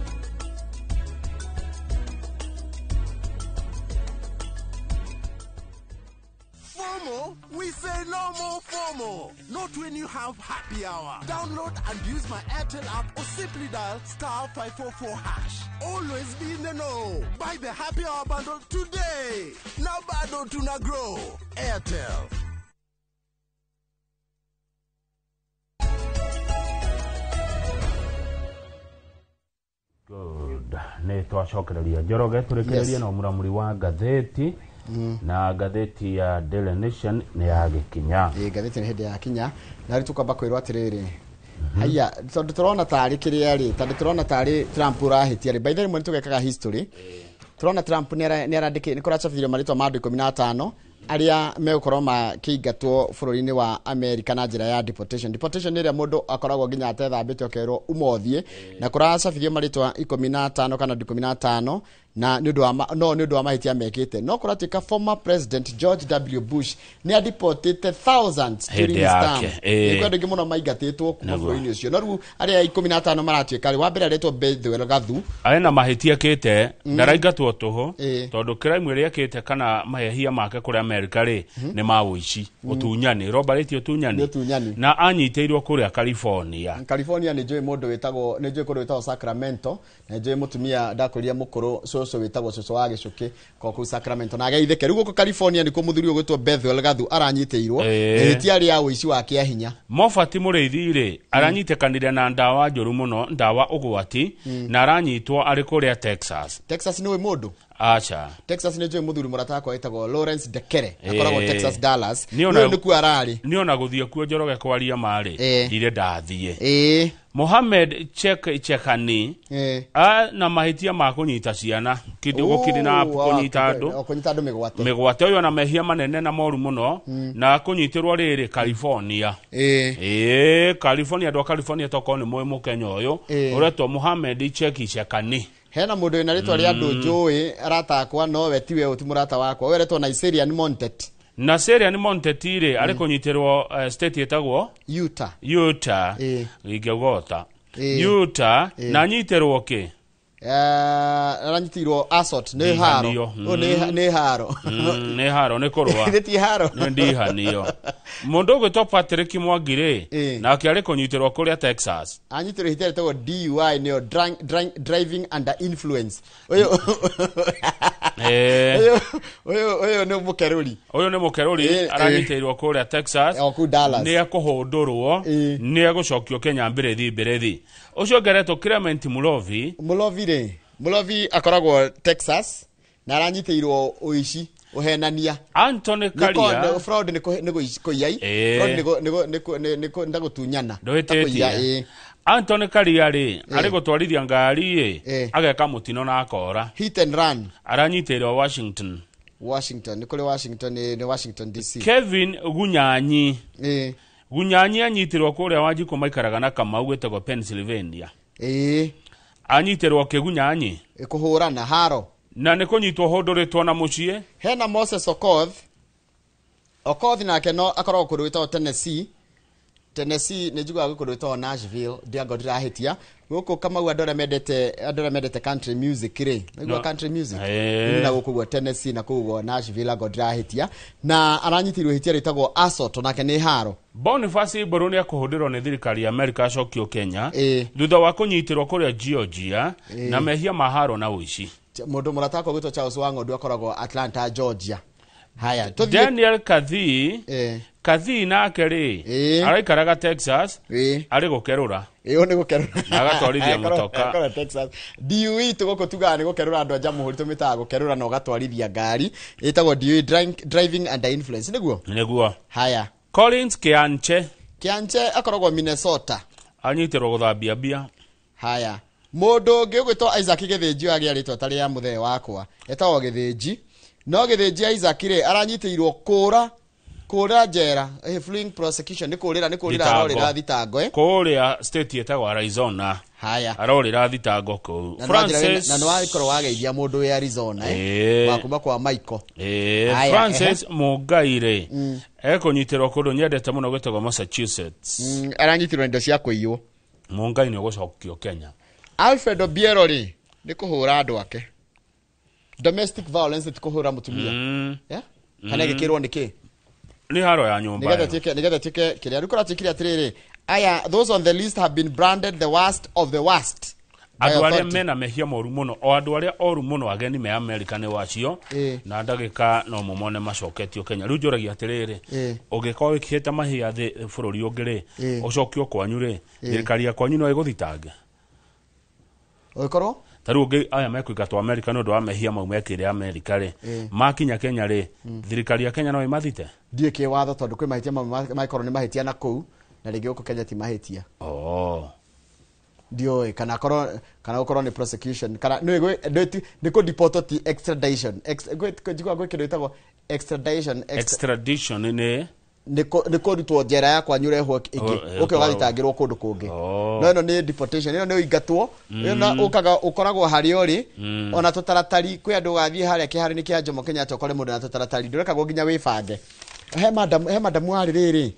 FOMO? We say no more FOMO. Not when you have happy hour. Download and use my Airtel app or simply dial star 544 hash. Always be in the know. Buy the happy hour bundle today. Now bado tuna grow. Airtel. Good. Nĩ twacokereria Njoroge tũrĩkĩrĩrie na mũramuri wa ngathĩti na ngathĩti ya Daily Nation nĩ yagĩkinya. Ĩ ngathĩti nĩ hĩndĩ yakinya na rĩu tũkwamba kwĩrwo atĩrĩrĩ haya tondũ tũrona tarĩ kĩrĩa rĩ tondũ tũrona tarĩ Trump ũrahĩtia rĩ by the way rĩmwe nĩtũgekaga history tũrona Trump nĩ arandĩkĩ nĩ kũracabithĩrio marĩtwa ma andũ 15 arĩa megũkorwo makĩingatwo bũrũri-inĩ wa America na njĩra ya deportation. Deportation nĩ ĩrĩa mũndũ akoragwo nginya atethambĩte ũkerwo uma ũthiĩ na kũracabithio marĩtwa 15 kana 15 na nĩ ũndũ wa no nĩ ũndũ wa mahĩtia mekĩte no kũratuĩka former president George W Bush nĩ adeportĩte thousands during his term. Nĩ kwĩ andũ aingĩ mũno maingatĩtwo kuma bũrũri-inĩ ũcio no rĩu arĩa 15 maratuĩka rĩ wa mbere aretwo Bethuel Gathu arĩ na mahĩtia akĩte ndaraingatwo tũhũ tondũ crime ĩrĩa akĩte kana mahĩtia make kũrĩa America rĩ nĩ ma ũici ũtunyani robarĩtie ũtunyani na anyitĩirwo kũrĩa California. California nĩ njũĩ mũndũ wĩtagwo nĩ njũĩ kũndũ gwĩtagwo Sacramento na njũĩ mũtumia ndakũrire mũkũrũ cũcũ wĩtagwo cũcũ wa gĩcũkĩ ko kũu Sacramento na ageithĩke rĩu gũkũ California nĩkuo mũthuri ũyũ ũgwĩtwo Bethuel Gathu aranyitĩirwo ihĩtia rĩa ũici wa kĩahinya. Mofati Mũrĩithi rĩ aranyitĩkanire na ndawa njũru mũno ndawa ũgwati na aranyitwo arĩ kũrĩa Texas. Texas nĩ ũĩ mũndũ? Acha. Texas nĩ njũĩ mũthuri mũrata wakwa wĩtagwo Lawrence Dekere akoragwo Texas Dallas nĩ nĩkuo ararĩ. Nĩ ona gũthiĩ kuo Njoroge kwaria marĩ ndirĩ ndathiĩ. Mohamed Chekani na mahĩtia ma kũnyita ciana gũkindĩ kũnyita andũ kũnyita andũ mĩgwate mĩgwate ũyũ na mehia manene na moru mũno na kũnyitĩrwo rĩrĩ California. California andũ a California tokorwo nĩ mũĩ mũkenya ũyũ ũretwo Mohamed Chekani. Hena mũndũ wĩna rĩtwa rĩa andũ njũĩ arata akwa nowe tiwe ũti mũrata wakwa ũyũ aretwo Naserian Montet. Naserian Montet rĩ arĩ kũnyitĩrwo state ĩtagwo Utah. Utah ingĩgota Utah na anyitĩrwo kĩ? Aranyitĩirwo assault nĩ haro nĩ haro nĩ haro nĩ kũrũa nĩ ti haro nĩ ndihanio. Mũndũ ũgwĩtwo Patrick Mwangi rĩ nake arĩ kũnyitĩrwo kũrĩa Texas. Anyitĩrwo ihĩtia rĩtagwo DUI nĩyo driving under influence. Ũyũ ũyũ nĩ mũkerũri. Ũyũ nĩ mũkerũri aranyitĩirwo kũrĩa Texas nĩ ekũhũndũrwo nĩ egũcokio Kenya mbĩrĩthi mbĩrĩthi. Ũcio ũngĩ aretwo Clement Mulovi. Mulovi rĩ Mulovi akoragwo Texas na aranyitĩirwo ũici ũhenania. Anthony Karia fraud nĩ kũiya fraud nĩ gũtunyana. Ndũhĩtĩtie. Anthony Karia rĩ arĩ gũtwarithia ngari ĩ ageka mũtino na akora. Hit and run. Aranyitĩirwo Washington. Washington nĩ kũrĩ Washington nĩ Washington DC. Kevin Gunyanyi. Gunyanyi anyitĩrwo kũrĩa Wanjikũ maikaraga na Kamau gwĩtagwo Pennsylvania. Anyitĩrwo kĩ Gunyanyi? Kũhũrana haro. Na nĩ kũnyitwo hũndũrĩtwo na mũciĩ. Hena Moses Okoth. Okoth nake no akoragwo kũndũ gwĩtagwo Tennessee. Tennessee nĩ njiguaga gwĩ kũndũ gwĩtagwo Nashville, ndiango ndĩrahĩtia. Gũkũ Kamau andũ arĩa mendete country music rĩ, naigua country music. Na gũkũ guo Tennessee na kũu guo Nashville ango ndĩrahĩtia. Na aranyitirwo ihĩtia rĩtagwo assault, nake nĩ haro. Boniface Mburu nĩ akũhũndĩrwo nĩ thirikari ya Amerika acokio Kenya thutha wa kũnyitĩrwo kũrĩa Georgia na mehia ma haro na ũici. Mũndũ mũrata wakwa gwĩtwo Charles Wang'ondu akoragwo Atlanta, Georgia. Haya, Daniel Kathii. Kathii nake rĩ araikaraga Texas, arĩ gũkerũra. Ĩyo nĩ gũkerũra. Na agatwarithia mũtoka. Texas. DUE tũgũkũ tugaga nĩ gũkerũra andũ a Jamhuri tũmĩtaga gũkerũra na ũgatwarithia ngari. Ĩtagwo DUE, driving under influence, nĩguo? Nĩguo. Haya. Collins Kianche. Kianche akoragwo Minnesota. Anyitĩrwo gũthambia mbia. Haya. Mũndũ ũngĩ ũgwĩtwo Isaac Gĩthĩnji agĩa rĩtwa ta rĩa mũthee wakwa. Etagwo Gĩthĩnji. No Gĩthĩnji Isaac rĩ aranyitĩirwo kũra njera, fleeing prosecution, nĩ kũrĩra arorĩra thitango. Kũrĩa state ĩtagwo Arizona. Haya. Arorĩra thitango kũu. Francis na nĩwakorwo wageithia mũndũ wĩ Arizona wa kuma kwa Michael. Francis Mũngai rĩ ekũnyitĩrwo kũndũ nyendete mũno gwĩtagwo Massachusetts. Aranyitirwo indo cia kũiywo. Mũngai nĩ ũgũcokio Kenya. Alfred Obiero rĩ nĩ kũhũra andũ ake. Domestic violence ti kũhũra mũtumia. Kana ĩgĩkĩrwo nĩ kĩ? Nĩ haro ya nyũmba. Nĩgetha tuĩke kĩrĩa rĩu kũratuĩkire atĩrĩrĩ, aya those on the list have been branded the worst of the worst. Andũ arĩa mena mehia moru mũno, o andũ arĩa oru mũno ageni me Amerika nĩ wacio, na ndagĩka no mũmone macoketio Kenya. Rĩu njũragia atĩrĩrĩ, ũngĩkorwo wĩkĩte mahia thĩ bũrũri ũngĩ rĩ, ũcokio kwanyu rĩ, thirikari ya kwanyu no ĩgũthitange? Ũgĩkorwo? Ta rĩu ũngĩ aya mekũingatwo Amerika nĩ ũndũ wa mehia mau mekĩre Amerika rĩ, makinya Kenya rĩ, thirikari ya Kenya no ĩmathite? Ndiũĩ kĩwatho tondũ kwĩ mahĩtia mamwe mangĩkorwo nĩ mahĩtia na kũu, na rĩngĩ gũkũ Kenya ti mahĩtia. Ndiũĩ kana gũkorwo nĩ prosecution kana nĩ kũ deport ti extradition. Njiguaga gwĩ kĩndũ gĩtagwo extradition. Extradition nĩ nĩ kũrutwo njera ya kwanyu ũrehwo ĩngĩ ũke ũgathitangĩrwo kũndũ kũngĩ. No ĩno nĩ deportation, ĩno nĩ ũingatwo, ĩno ũkaga ũkoragwo harĩa ũrĩ ona tũtaratari. Kwĩ andũ ũgathiĩ harĩa kĩharo-inĩ kĩa Jomo Kenyatta ũkore mũndũ na tũtaratari, ndũrekagwo nginya wĩbange. He madamu warĩ rĩrĩ,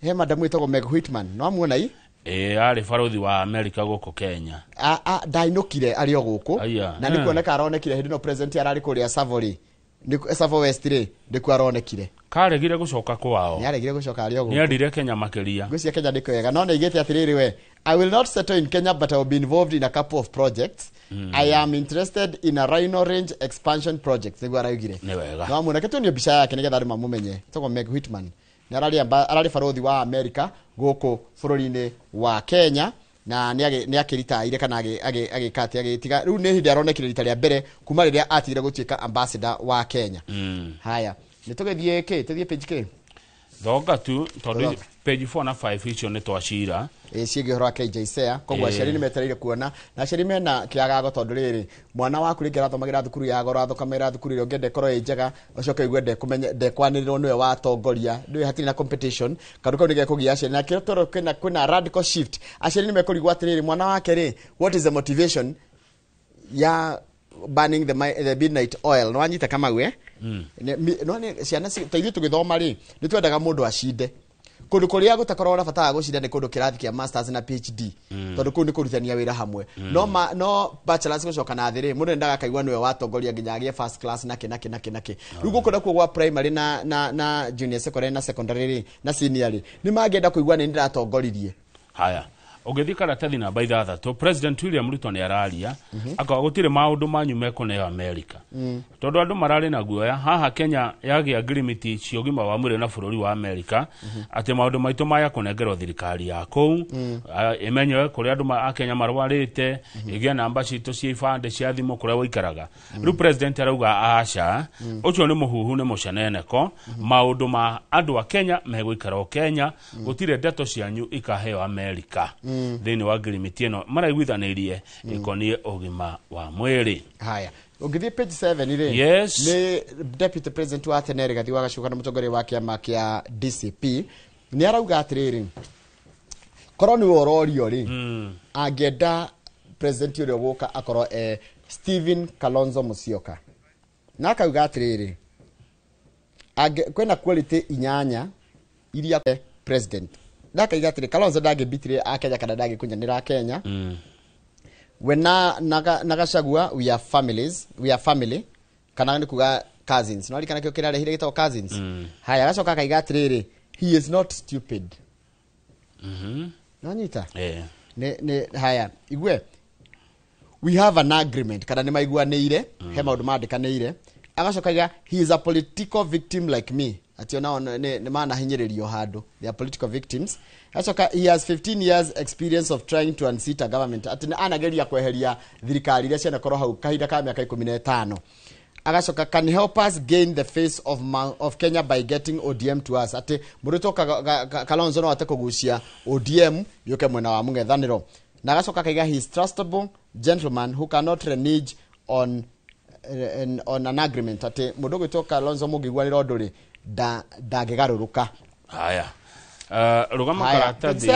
he madamu ĩtagwo Meg Whitman, no amuona i? Arĩ barothi wa Amerika gũkũ Kenya. Ndainũkire arĩ o gũkũ na nĩ kuoneka aronekire hĩndĩ ĩno president ararĩ kũrĩa Savo rĩ, Savo West rĩ, nĩkuo aronekire. Karegire gũcoka kwao. Nĩaregire gũcoka arĩ o gũkũ. Nĩendire Kenya makĩria. Ngwĩciria Kenya nĩ kwega, no nĩaigĩte atĩrĩrĩ we, I will not settle in Kenya but I will be involved in a couple of projects. I am interested in a rhino range expansion project, nĩguo araugire. Nĩ wega. No amuona tuonio mbica yake nĩgetha andũ mamũmenye. Etagwo Meg Whitman. Nĩ ararĩ barothi wa Amerika gũkũ bũrũri-inĩ wa Kenya na nĩ akĩritaire kana agĩka atĩ agĩtiga. Rĩu nĩ hĩndĩ aronekire rita rĩa mbere kuma rĩrĩa atigire gũtuĩka ambassador wa Kenya. Haya, nĩ tũgĩthiĩ kĩ? Tũthiĩ page kĩ? Thonga tu tondũ page 4 na 5 icio nĩ twacira. Ciĩgiĩ ũhoro wa KJSEA, koguo aciari nĩ metereire kuona, na aciari mena kĩagago tondũ rĩrĩ, mwana waku rĩngĩ arathomagĩra thukuru ya goro, athomagĩra thukuru ĩrĩa ũngĩenda ĩkorwo ĩ njega, ũcoke ũigue ndekwanĩrĩrwo nĩwe watongoria, ndũĩ hatirĩ na competition, kaũndũ kau nĩgekũgia aciari, na kĩrĩa tondũ kwĩna radical shift, aciari nĩ mekũrigwo atĩrĩrĩ, mwana wake rĩ, what is the motivation ya banning the midnight oil? No anyita Kamau No ciana ta ithuĩ tũgĩthoma rĩ, nĩ twendaga mũndũ acinde. Kũndũ kũrĩa gũtakoragwo na bata wa gũcinda nĩ kũndũ kĩrathi kĩa masters na PhD, tondũ kũu nĩ kũrutania wĩra hamwe. No bachelors gũcoka na thĩ rĩ, mũndũ endaga akaigua nĩwe watongoria nginya agĩe first class na kĩ na kĩ na kĩ na kĩ. Rĩu gũkũ nakuo gwa primary na junior secondary na secondary rĩ, na senior rĩ, nĩ mangĩenda kũigua nĩ ndĩratongoririe. Haya. Ũgĩthiĩ karatathi namba 6, President William Ruto nĩ araria akauga gũtirĩ maũndũ manyu mekũneo Amerika. Tondũ andũ mararĩ na guoya haha Kenya yagĩa ngirimiti cia ũgima wa mwĩrĩ na bũrũri wa Amerika, atĩ maũndũ maitũ maya kũnengerwo thirikari ya kũu, ĩmenye kũrĩa andũ a Kenya marwarĩte, ĩgĩe namba citũ cia ibandĩ cia thimũ kũrĩa ũikaraga. Rĩu president arauga aca, ũcio nĩ mũhuhu nĩ mũceneneko, maũndũ ma andũ a Kenya megũikara o Kenya, gũtirĩ ndeto cianyu ikaheo Amerika. Thĩinĩ wa ngirimiti ĩno maraiguithanĩirie ĩkoniĩ ũgima wa mwĩrĩ. Haya, ũngĩthiĩ page 7 rĩ, Yes. nĩ deputy president wa tene Rigathi wa Gachagua na mũtongoria wa kĩama kĩa DCP nĩ arauga atĩrĩrĩ, korwo nĩwe ũrorio rĩ, angĩenda president ũrĩa ũgũka akorwo Stephen Kalonzo Musyoka na akauga atĩrĩrĩ, kwĩna quality 8 iria president, na akauga atĩrĩ Kalonzo ndangĩbitire a Kenya kana ndangĩkunyanĩra a Kenya. We na Gachagua we are families, we are family, kana nĩ kuga cousins, no kana kĩo kĩrarehire gĩtagwo cousins. Haya, agacoka akaiga atĩrĩrĩ, he is not stupid. Nanyita ne haya igwe we have an agreement, kana nĩ maiguanĩire, he maũndũ mandĩkanĩire. Agacoka aiga he is a political victim like me, atĩ onao nĩ manahinyĩrĩrio handũ, they are political victims. Agacoka he has 15 years experience of trying to unseat a government, atĩ nĩ anageria kweheria thirikari iria cianakorwo hau kahinda ka mĩaka 15. Agacoka can help us gain the face of Kenya by getting ODM to us, atĩ mũrutwo Kalonzo no ate kũgucia ODM yũke mwena wa mũng'ethanĩro. Na agacoka akaiga he is trustable gentleman who cannot renege on an agreement, atĩ mũndũ ũgwĩtwo Kalonzo mũngĩiguanĩra ũndũ rĩ ndangĩgarũrũka. Haya, rũgama karatathi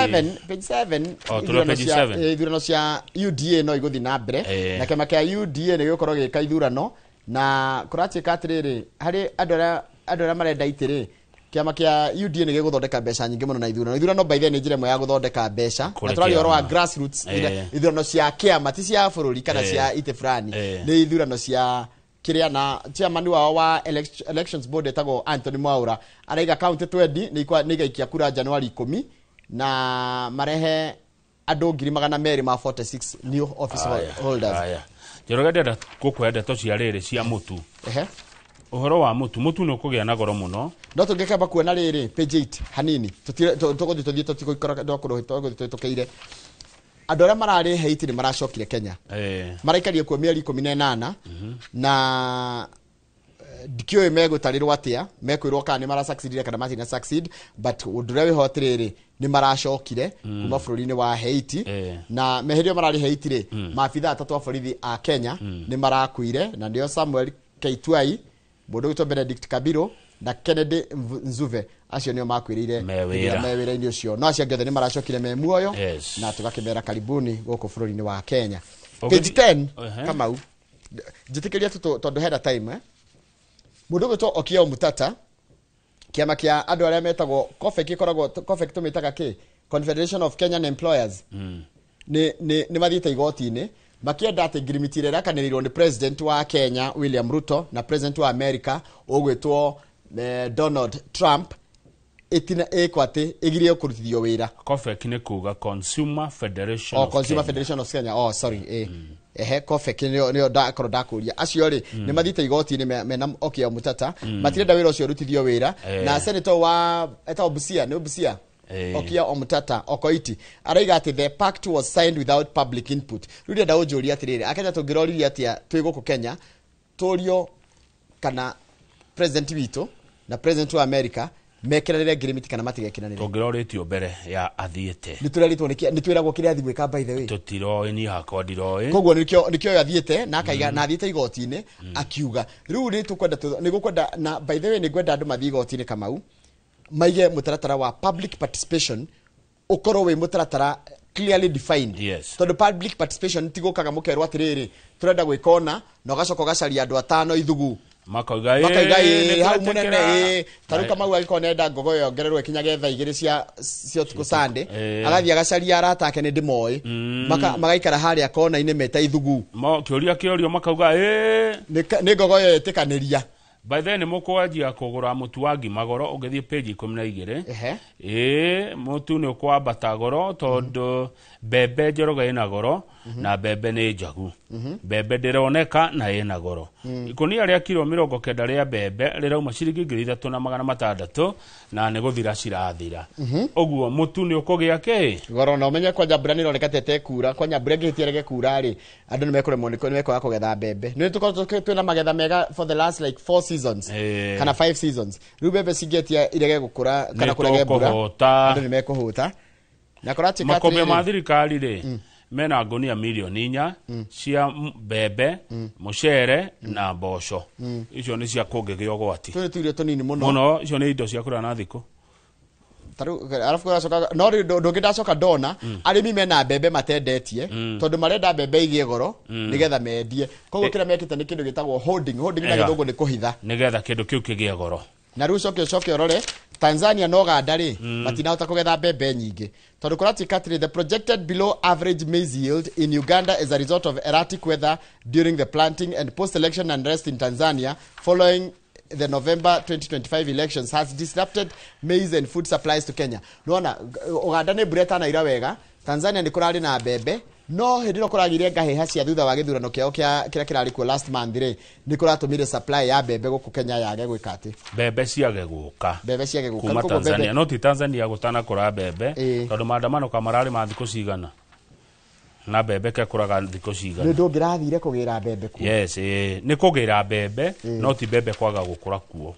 page 7. Oh, tũrĩ page 7. Ithurano cia UDA no igũthiĩ na mbere, na kĩama kĩa UDA nĩ gĩgũkorwo gĩgĩka ithurano, na kũratuĩka atĩrĩrĩ harĩ andũ arĩa marenda itĩ rĩ, kĩama kĩa UDA nĩ gĩgũthondeka mbeca nyingĩ mũno na ithurano. Ithurano by the way nĩ njĩra ĩmwe ya gũthondeka mbeca, na tũraria ũhoro wa grassroots, ithurano cia kĩama ti cia bũrũri kana cia itĩ fulani, nĩ ithurano cia kĩrĩa. Na chairman wao wa elections board etagwo Anthony Mwaura araiga county 20 nĩ igaikia kura Januari 10 na marehe andũ 246 new office holders. Njoroge ndĩrenda gũkũhe ndeto cia rĩrĩ cia mũtu. Ũhoro wa mũtu, mũtu nĩ ũkũgĩa na goro mũno. No tũngĩkamba kuona rĩrĩ page 8 hanini, tũgũthiĩ tũthiĩ tũtigũikara tũkĩire. Andũ arĩa mararĩ Haiti nĩ maracokire Kenya. Maraikarie kuo mĩeri 18 na ndikĩũĩ megũtarĩrwo atĩa, mekwĩrwo kana nĩ marasucceedire kana matina succeed, but ũndũ ũrĩa wĩho atĩrĩrĩ nĩ maracokire kuma bũrũri-inĩ wa Haiti. Na mehĩrĩ mararĩ Haiti rĩ, maabithaa atatũ a borithi a Kenya nĩ marakuire, na nĩo Samuel Keituai, mũndũ ũgwĩtwo Benedict Kabiro na Kennedy Nzuve, acio nĩo makuĩrĩire me wĩra-inĩ ũcio. No acio angĩ othe nĩ maracokire me muoyo, na tũgakĩmera karibuni gũkũ bũrũri-inĩ wa Kenya. Page 10 Kamau, njĩtĩkĩria tu tondũ hena time. Mũndũ ũgwĩtwo Okiya Mutata, kĩama kĩa andũ arĩa metagwo COFEC, ĩkoragwo COFEC tũmĩtaga kĩ, Confederation of Kenyan Employers, nĩ mathiĩte igoti-inĩ makĩenda atĩ ngirimiti ĩrĩa ĩrakanĩrĩirwo nĩ president wa Kenya William Ruto na president wa America ũgwĩtwo Donald Trump ĩtina ĩkwo atĩ ĩgirie kũrutithio wĩra. COFEC nĩ kuga Consumer Federation of Consumer Kenya. Federation of Kenya. Oh sorry, ehe, COFEC nĩyo ndakorwo ndakũria. Acio rĩ nĩ mathiĩte igoti-inĩ mena Okiya Mutata, matirenda wĩra ũcio ũrutithio wĩra. Na senator wa etagwo Busia, nĩ Busia, Okiya Omutata Okoiti araiga atĩ the pact was signed without public input. Rĩu ndĩrenda ũnjũrie atĩrĩrĩ, Akenya tũngĩroririe atĩa twĩ gũkũ Kenya tũrio kana president witũ na president wa America mekĩranĩre ngirimiti kana matigekĩranĩre? Tũngĩrorĩtio mbere ya athiĩte, nĩ tũrerĩtwo nĩ twĩragwo kĩrĩa athiĩ gwĩka by the way, tũtiroĩ, niĩ hakwa ndiroĩ. Koguo nĩkĩo athiĩte na akaiga, na athiĩte igoti-inĩ akiuga rĩu nĩ tũkwenda, nĩ gũkwenda. Na by the way nĩ ngwenda andũ mathiĩ igoti-inĩ Kamau maige mũtaratara wa public participation ũkorwo wĩ mũtaratara clearly defined. Tondũ public participation ti gũkaga mũkerwo atĩrĩrĩ tũrenda gwĩka ũna, na ũgacoka ũgacaria andũ atano ithugu makauga makauga nĩ hau mũnene twetĩkĩra. Ta rĩu Kamau angĩkorwo nĩarenda ngogoyo yongererwo ĩkinyage thaa 2 cia ũtukũ Sunday, agathiĩ agacaria arata ake nĩ ndĩmoĩ, magaikara harĩa kona-inĩ meta ithugu, kĩũria kĩũrio makauga nĩ ngogoyo ĩtĩkanĩria. By the way nĩ mũkwanjia kũgũra mũtu wa ngima goro ũngĩthiĩ page 12. Mũtu nĩ ũkwambata goro tondũ mbembe Njoroge ĩna goro na mbembe nĩ njagu, mbembe ndĩroneka na ĩna goro. Ikũnia rĩa kiro 90 rĩa mbembe rĩrauma ciringi 3600 na nĩ gũthira cirathira. Ũguo mũtu nĩ ũkũgĩa kĩ goro. Na ũmenye kwanja mbura nĩ ĩroneka tete kura, kwanja mbura ĩngĩhĩtia rege kura rĩ, andũ nĩ mekũremwo nĩ mekwaga kũgetha mbembe. Nĩ tũkorwo twĩna magetha mega for the last like 4 seasons kana 5 seasons. Rĩu mbembe cingĩtia irege gũkũra kana kũrege mbura, andũ nĩ mekũhũta. Na kũratuĩka makũmbĩ atĩrĩrĩ, ma thirikari rĩ mena ngũnia milioni 4 cia mbembe, mũcere na mboco. Icio nĩ cia kũngĩgĩa ũgwati. Tũrĩ tũirio tũnini mũno mũno, icio nĩ indo cia kũrĩa na thikũ. Arabu kũracoka no rĩu ndũngĩ ndacoka ndona arĩmi mena mbembe matendetie tondũ marenda mbembe igĩe goro nĩgetha mendie. Koguo kĩrĩa mekĩte nĩ kĩndũ gĩtagwo holding. Holding na gĩthũngũ nĩ kũhitha nĩgetha kĩndũ kĩu kĩgĩe goro. Na rĩu ũcoke ũrore Tanzania na Uganda rĩ, matinahota kũgetha mbembe nyingĩ tondũ kũratuĩka atĩrĩ, the projected below average maize yield in Uganda as a result of erratic weather during the planting and post-election unrest in Tanzania following the November 2025 elections has disrupted maize and food supplies to Kenya. Nona Uganda nĩ mbura ĩtanaira wega, Tanzania nĩ kũrarĩ na mbembe, no hĩndĩ ĩno kũragĩire ngahĩha cia thutha wa gĩthurano kĩao kĩrĩa kĩrarĩ kuo last month rĩ, nĩ kũratũmire supply ya mbembe gũkũ Kenya yage gwĩka atĩ mbembe ciage gũka, mbembe ciage gũka kuma Tanzania. No ti Tanzania gũtanakũra mbembe tondũ maandamano kamararĩ ma thikũ cigana na mbembe kekũraga thikũ cigana. Nĩ ndũngĩrathire kũgĩra mbembe kuo. Yes, nĩ kũgĩra mbembe no ti mbembe kwaga gũkũra kuo.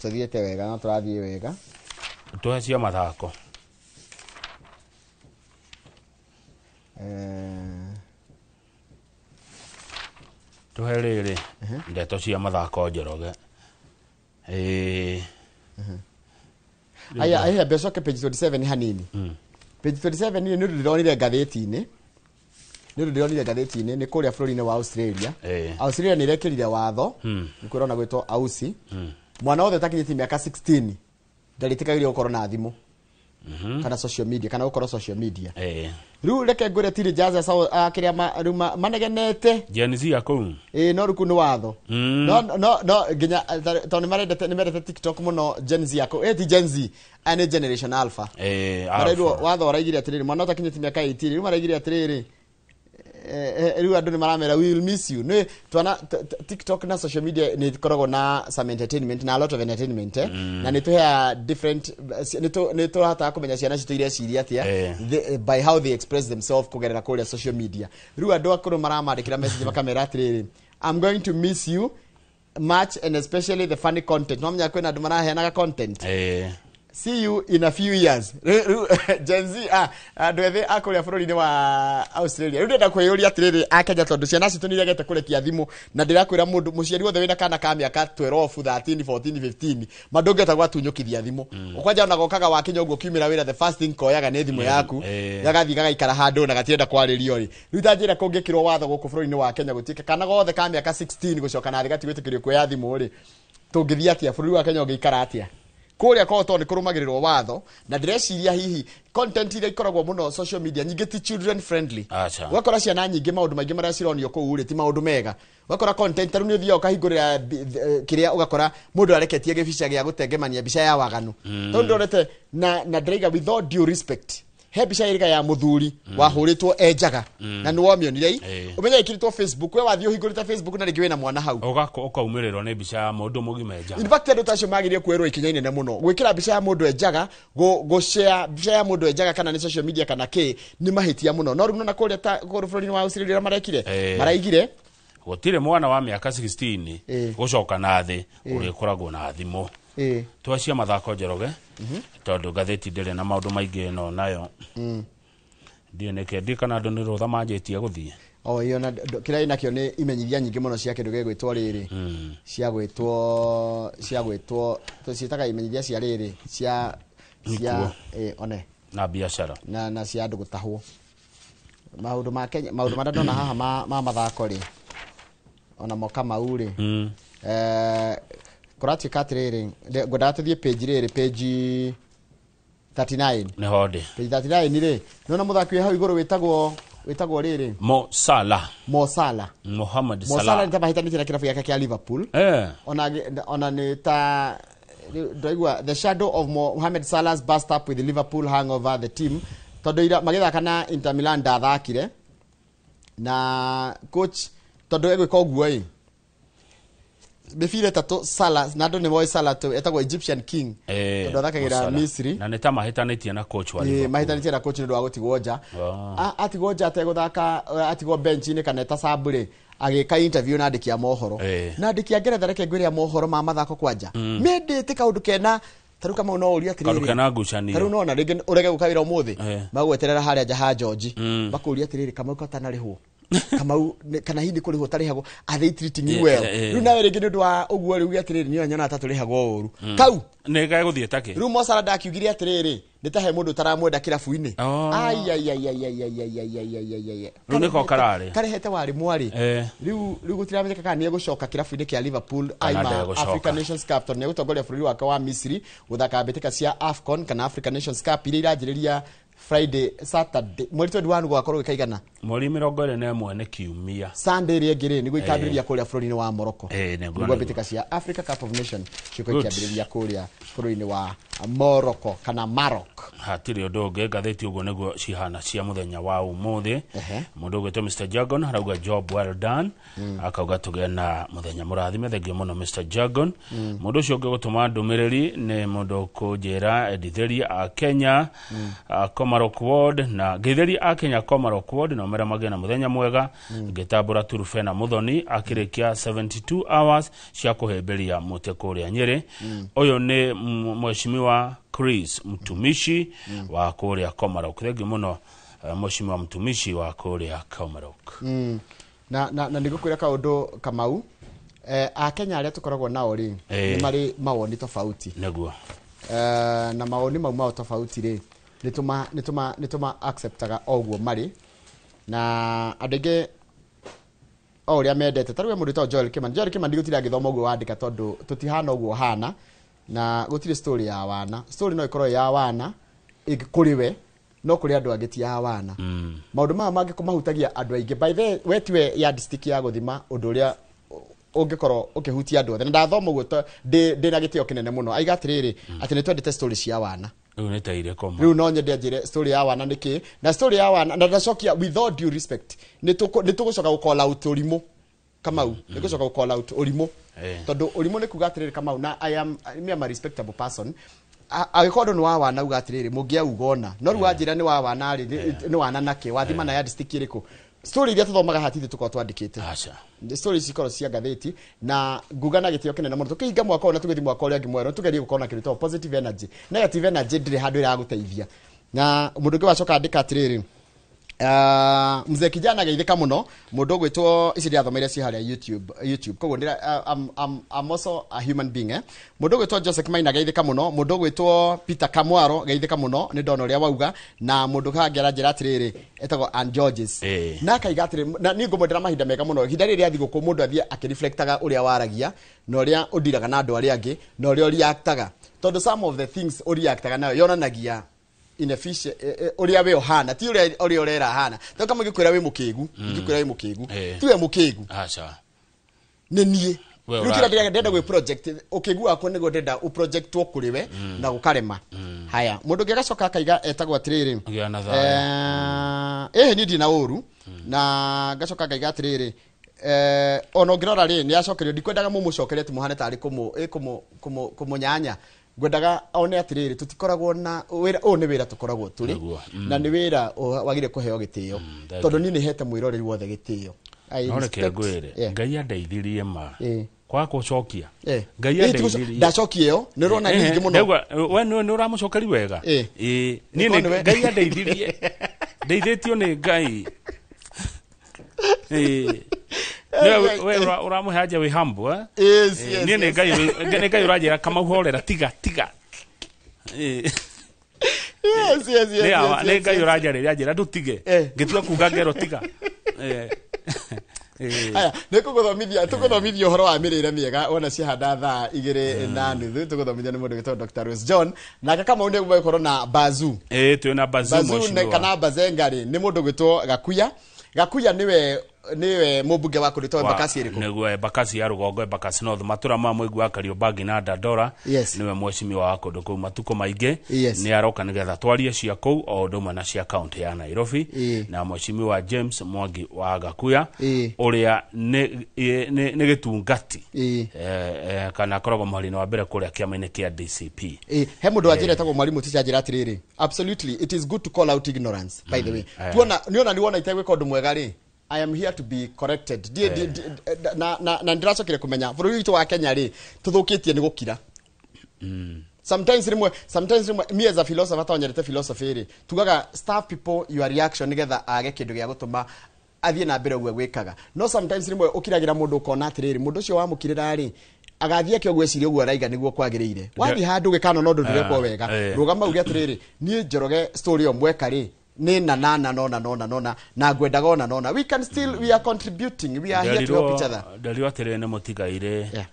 Tũthiĩte wega na tũrathiĩ wega. Tũhe cia mathako. Tũhe rĩrĩ ndeto cia mathako Njoroge. Aya aya mbecoke page 27 hanini. Page 27 nĩ ũndũ ndĩronire ngathĩti-inĩ. Nĩ ũndũ ndĩronire ngathĩti-inĩ nĩ kũrĩa bũrũri-inĩ wa Australia. Australia nĩ ĩrekĩrire watho nĩ kwĩrona gwĩtwo Aussie. Mwana wothe ũtakinyĩtie mĩaka 16 ndarĩtĩkagĩrio gũkorwo na thimũ kana social media kana gũkorwo social media. Rĩu reke ngwĩre teenagers kĩrĩa rĩu manegenete Gen Z ya kũu. No rĩu kũu nĩ watho. No no no nginya tondũ nĩ marendete TikTok mũno Gen Z ya kũu. Ti Gen Z, aya nĩ Generation Alpha. Marairwo watho ũraigire atĩrĩrĩ mwana ũtakinyĩtie mĩaka 18 rĩu maraigire atĩrĩrĩ rĩu andũ nĩ maramera we will miss you. Nĩ twana TikTok na social media nĩ ikoragwo na some entertainment na a lot of entertainment na nĩ tũheaga different nĩ tũrahotaga kũmenya ciana citũ ireciria atĩa by how they express themselves kũgerera kũrĩa social media. Rĩu andũ akũrũ maramandĩkĩra message makamera atĩrĩrĩ I'm going to miss you much and especially the funny content. No menya kwĩna andũ maraheanaga content. See you in a few years. Gen Z andũ ethĩ a kũrĩa bũrũri-inĩ wa Australia. Rĩu ndĩrenda kwĩyũria atĩrĩrĩ a Kenya tondũ ciana citũ nĩ iregete kũrekia thimũ na ndĩrakwĩra mũndũ mũciari wothe wĩna kana ka mĩaka 12 13 14 15 ma ndũngĩhota gwatunyũkithia thimũ. Ũkwanja ona gokaga wakinya ũguo ũkiumĩra wĩra the first thing koyaga nĩ thimũ yaku gagathiĩ gagaikara handũ na gatirenda kwarĩrio rĩ. Rĩu ta njĩra kũngĩkĩrwo watho gũkũ bũrũri-inĩ wa Kenya gũtuĩke kana gothe ka mĩaka 16 gũcoka na thĩ gatigwĩtĩkĩrio kuoya thimũ rĩ, tũngĩthiĩ atĩa bũrũri wa Kenya ũngĩikara atĩa? Kũrĩa kwao tondũ nĩ kũrũmagĩrĩrwo watho na ndĩreciria hihi content iria ikoragwo mũno social media nyingĩ ti children friendly. Ũgakora ciana nyingĩ maũndũ maingĩ marĩa cironio kũu rĩ ti maũndũ mega. Ũgakora content tarĩu nĩ ũthiaga ũkahingũrĩra kĩrĩa ũgakora mũndũ areketie gĩbica gĩa gũtengemania mbica ya waganu. Tondũ ndonete na ndĩraiga with all due respect he mbica ĩrĩga ya mũthuri wahũrĩtwo enjaga na nĩ wamĩonire ũmenye ĩkĩrĩtwo Facebook we wathiĩ ũhingũrĩte Facebook na rĩngĩ wĩna mwana hau ũkaumĩrĩrwo nĩ mbica ya mũndũ mũgima enjaga. In fact andũ ta acio magĩrĩire kuoerwo ikinya inene mũno gwĩkĩra mbica ya mũndũ enjaga gũshare mbica ya mũndũ enjaga kana nĩ social media kana kĩ nĩ mahĩtia mũno. No rĩu nona kũrĩa kũrĩa bũrũri-inĩ wa Australia ũrĩa marekire maraigire gũtirĩ mwana wa mĩaka 16 gũcoka na thĩ ũrĩkoragwo na thimũ. Twacia mathako Njoroge tondũ ngathĩti ndĩrĩ na maũndũ maingĩ ĩno nayo ndiũ nĩkĩ ndiũ kana andũ nĩ rũtha manjĩtie gũthiĩ. Ĩyo na kĩrĩa ĩnakĩo nĩ imenyithia nyingĩ mũno cia kĩndũ gĩgwĩtwo rĩrĩ cia gwĩtwo tũciĩtaga imenyithia cia rĩrĩ cia one na biacara na cia andũ gũtahwo. Maũndũ ma Kenya maũndũ marĩa ndona haha ma mathako rĩ ona moka mau rĩ kũratuĩka atĩrĩrĩ ngwendaga tũthiĩ page rĩrĩ page 39. Nĩ hondĩ. Page 39 rĩ nĩwona mũthaki wĩ hau igũrũ wĩtagwo rĩrĩ Mo Salah. Mo Salah. Mohamed Salah. Mo Salah nĩ ta mahĩtanĩtie na kĩrabu gĩake kĩa Liverpool. Ona nĩ ta ndaigua the shadow of Mohamed Salah's bust up with Liverpool hangover the team tondũ ira magĩthaka na Inter Milan ndathakire na coach tondũ egwĩka ũguo ĩ mĩbira ĩtatũ Salah na andũ nĩ moĩ Salah etagwo Egyptian King tondũ athakagĩra Misri na nĩ ta mahĩtanĩtie na coach wa Liverpool. Mahĩtanĩtie na coach nĩ ũndũ wa gũtigwo nja. Atigwo nja ategũthaka atigwo bench-inĩ kana eta sub rĩ agĩka interview na andĩki a mohoro na andĩki a Ngeretha reke ngwĩre a mohoro ma mathako kwanja mendete kaũndũ kena tarĩu Kamau no ũrie atĩrĩrĩ kaũndũ kena ngucanio tarĩu nona rĩngĩ ũrege gũka wĩra ũmũthĩ magweterera harĩa nja ha George makũria atĩrĩrĩ Kamau katanarĩhwo Kamau kana hihi nĩ kũrĩhwo ũtarĩhagwo, are they treating you well? Rĩu nawe rĩngĩ nĩ ũndũ wa ũguo rĩu atĩrĩrĩ, niĩ nyonaga ta tũrĩhagwo ũru kau. Nĩ gegũthiĩ takĩ. Rĩu Mo Salah ndakiugire atĩrĩrĩ, nĩ ta he mũndũ ũtaramwenda kĩrabu-inĩ. Oh. Ai, ai, ai, ai, ai, ai, ai, ai, ai, ai, ai, ai, ai. Rĩu nĩko kararĩ. Karehete warĩ mwarĩ. Rĩu gũtiramenyeka kana nĩegũcoka kĩrabu-inĩ kĩa Liverpool Kana aima ndegũcoka. African Nations Cup, tondũ nĩegũtongoria bũrũri wake wa Misiri gũthaka mbĩtĩka cia AFCON kana African Nations Cup iria iranjĩrĩria Friday, Saturday, mweri 21 gũgakorwo gĩkaigana. Mweri 21 nĩ kiumia. Sunday ĩrĩa ĩngĩ rĩ, nĩguo ikambĩrĩria kũrĩa bũrũri-inĩ wa Morocco. Nĩguo, nĩguo nĩguo. mbĩtĩka cia Africa Cup of Nations ciũka Good. ikĩambĩrĩria kũrĩa bũrũri-inĩ wa Morocco kana Maroc. Hatirĩ ũndũ ũngĩ, ngathĩti ũguo nĩguo cihana cia mũthenya wa ũmũthĩ. Mũndũ ũgwĩtwo Mr Jagon arauga job well done, akauga tũgĩe na mũthenya mũrathime. Thengiũ mũno Mr Jagon. Mũndũ ũcio ũngĩ gũtũma ndũmĩrĩri nĩ mũndũ kũnjĩra endithĩria a Kenya, Komarok Ward, na ngeithĩria a Kenya Komarok Ward na ũmera magĩe na mũthenya mwega. Ngĩtambũra Turufe na Mũthoni akĩrĩkia 72 hours cia kũhĩmbĩria mũtĩ kũrĩa Nyĩrĩ. Ũyũ nĩ mheshimiwa Chris Mtumishi wa kũrĩa Komarok. Thengiũ mũno, mheshimiwa Mtumishi wa kũrĩa Komarok. Na nĩngũkwĩra kaũndũ Kamau, akenya arĩa tũkoragwo nao rĩ, nĩ marĩ mawoni tofauti. Nĩguo. Na mawoni mau mao tofauti rĩ, nĩ tũma acceptaga o ũguo marĩ, na andũ aingĩ o ũrĩa mendete. Ta rĩu he mũndũ wĩtagwo Joel Kimani. Joel Kimani gũtirĩ angĩthoma ũguo wandĩka, tondũ tũtihana ũguo hana, na gũtirĩ story ya wana. Story no ĩkorwo ĩ ya wana kũrĩ we, no kũrĩ andũ angĩ ti ya wana. Maũndũ maya mangĩ mahutagia andũ aingĩ. By the way, tiwe yardstick ya gũthima ũndũ ũrĩa ũngĩkorwo ũkĩhutia andũ othe. Na ndathoma ũguo ndĩ na gĩtĩo kĩnene mũno. Aiga atĩrĩrĩ, atĩ nĩ twendete story cia wana. Rĩu nĩ ta irĩkũ ma? Rĩu no nyende anjĩre story ya wana nĩ kĩ, na story ya wana, na ndacokia with all due respect, nĩ tũgũcoka gũ call out ũrimũ, Kamau. Nĩ gũcoka gũ call out ũrimũ, tondũ ũrimũ nĩ kuga atĩrĩrĩ, Kamau, na I am, me am a respectable person. Angĩkorwo ũndũ nĩ wa wana, uga atĩrĩrĩ, mũngĩauga ona no rĩu wanjĩra nĩ wa wana rĩ, nĩ wana nakĩ wathima na yardstick ĩrĩkũ? Story iria tũthomaga hatirĩ tũkorwo twandĩkĩte. Aca. Story cikorwo cia ngathĩti, na nguga na gĩtĩo kĩnene mũno, tũkĩhinga mwaka ũyũ na tũgĩthiĩ mwaka ũrĩa ũngĩ mwerũ, tũgerie gũkorwo na kĩndũ gĩtagwo positive energy. Negative energy ndĩrĩ handũ ĩragũteithia. Na mũndũ ũngĩ wacoka andĩka atĩrĩrĩ, mzee kijana geithĩka mũno. Mũndũ ũgwĩtwo, ici ndĩrathomeire ci harĩa YouTube, koguo I'm also a human being, eh? Mũndũ ũgwĩtwo Joseph Maina, geithĩka mũno. Mũndũ ũgwĩtwo Peter Kamwaro, geithĩka mũno, nĩ ndona ũrĩa wauga. Na mũndũ kangĩ aranjĩra atĩrĩrĩ, etagwo Ann Georges, na akaiga atĩrĩ, na niĩ ngũmwendera mahinda mega mũno. Ihinda rĩrĩ rĩa thigũkũ, mũndũ athiĩ akĩreflectaga ũrĩa waragia na ũrĩa ũndiraga na andũ arĩa angĩ na ũrĩa ũreactaga, tondũ some of the things ũreactaga nayo yonanagia inefficient, ũrĩa we ũhana, ti ũrĩa ũrera hana. Tondũ kama ngĩkwĩra wĩ mũkĩgu, ngĩkwĩra wĩ mũkĩgu, ti we mũkĩgu, Aca. Nĩ niĩ. We Rĩu kĩrĩa ndĩrenda gwĩ project ũkĩgu wakwa nĩguo ndĩrenda ũprojectwo kũrĩ we na gũkarema. Haya, mũndũ ũngĩ agacoka akaiga, etagwo atĩrĩrĩ, Gĩa na thayũ. Ĩhĩ, niĩ ndirĩ na ũru. Na ngacoka ngaiga atĩrĩrĩ, ona ũngĩrora rĩ, nĩ acokerio. Ndikwendaga mũmũcokerie atĩ mũhane tarĩ kũmũnyanya. Ngwendaga one atĩrĩrĩ, tũtikoragwo na wĩra ũyũ, nĩ wĩra tũkoragwo tũrĩ, Nĩguo. Na nĩ wĩra wagĩrĩire kũheo gĩtĩo, Thank tondũ niĩ nĩ hete mwĩroreri wothe gĩtĩo. I No reke respect. ngwĩre, Ngai andeithirie ma kwaga gũcokia. Ngai Ĩ, andeithirie. ndacokia ĩyo nĩ ũrona nyingĩ mũno. Ndaigua, we nĩ ũramũcokeri wega. Ĩ, niĩ Nĩkorwo nĩwe. Ngai andeithirie, ndeithĩtio nĩ Ngai. Ĩ. Nĩwe we ũramũhe anja wĩ humble, eh? Yes, Ĩ, yes, niĩ nĩ yes. Ngai, nĩ Ngai ũranjĩra, "Kamau, horera, tiga, tiga." Ĩ. Yes, Nĩ awa, yes, nĩ yes, Ngai yes. ũranjarĩria, anjĩra ndũtige, ngĩtua kuga ngero tiga. Ĩ. Ĩ. Haya, nĩ kũgũthomithia, tũgũthomithia ũhoro wa mĩrĩre mĩega wona ciahanda 2:30. Tũgũthomithia nĩ mũndũ wĩtagwo Dr. Rose John. Nake Kamau nĩ gũkorwo na Bazu. Ĩ, twĩ na Bazu. Bazu nĩ Mheshimiwa. kana Bazenga rĩ, nĩ mũndũ gwĩtwo Gakuya. Gakuya nĩwe mũmbunge wa kũndũ twĩtagwo Embakasi ĩrĩkũ? Nĩguo, Embakasi ya rũgongo, Embakasi North, matũra ma Mũigua wa Kariobangi na Dandora. Nĩwe mheshimiwa wa kũndũ kũu matukũ maingĩ. Nĩ aroka nĩgetha twarie cia kũu o ũndũ ũmwe na cia kaunti ya Nairobi, na mheshimiwa James Mwangi wa Gakuya, ũrĩa nĩ gĩtungati, kana akoragwo mũhari-inĩ wa mbere kũrĩa kĩama-inĩ kĩa DCP. Ĩ, he mũndũ wanjĩra etagwo mwarimũ ticha, anjĩra atĩrĩrĩ, absolutely it is good to call out ignorance, by the way. Tuona nĩona nĩwona itegwĩka ũndũ mwega rĩ, I am here to be corrected. Na ndĩracokire kũmenya bũrũri witũ wa Kenya rĩ, tũthũkĩtie nĩ gũkira. Sometimes rĩmwe me as a philosopher, tonyerete philosophy rĩ, tugaga starve people your reaction nĩgetha age kĩndũ gĩa gũtũma athiĩ na mbere ũguo gwĩkaga. No sometimes rĩmwe ũkiragĩra mũndũ ũkona atĩrĩrĩ, mũndũ ũcio wamũkirĩra rĩ, agathiĩ ake ũguo eciria ũguo araiga nĩguo kwagĩrĩire. Wathiĩ handũ gĩkano no ũndũ ndũrekwo wega, rũgama uge atĩrĩrĩ, niĩ Njoroge story ĩyo mweka rĩ, nĩ na na na nona nona nona na ngwendaga ona nona, we can still, we are contributing, we are here to help each other. Nderirwo atĩrĩrĩ, nĩ mũtigairĩ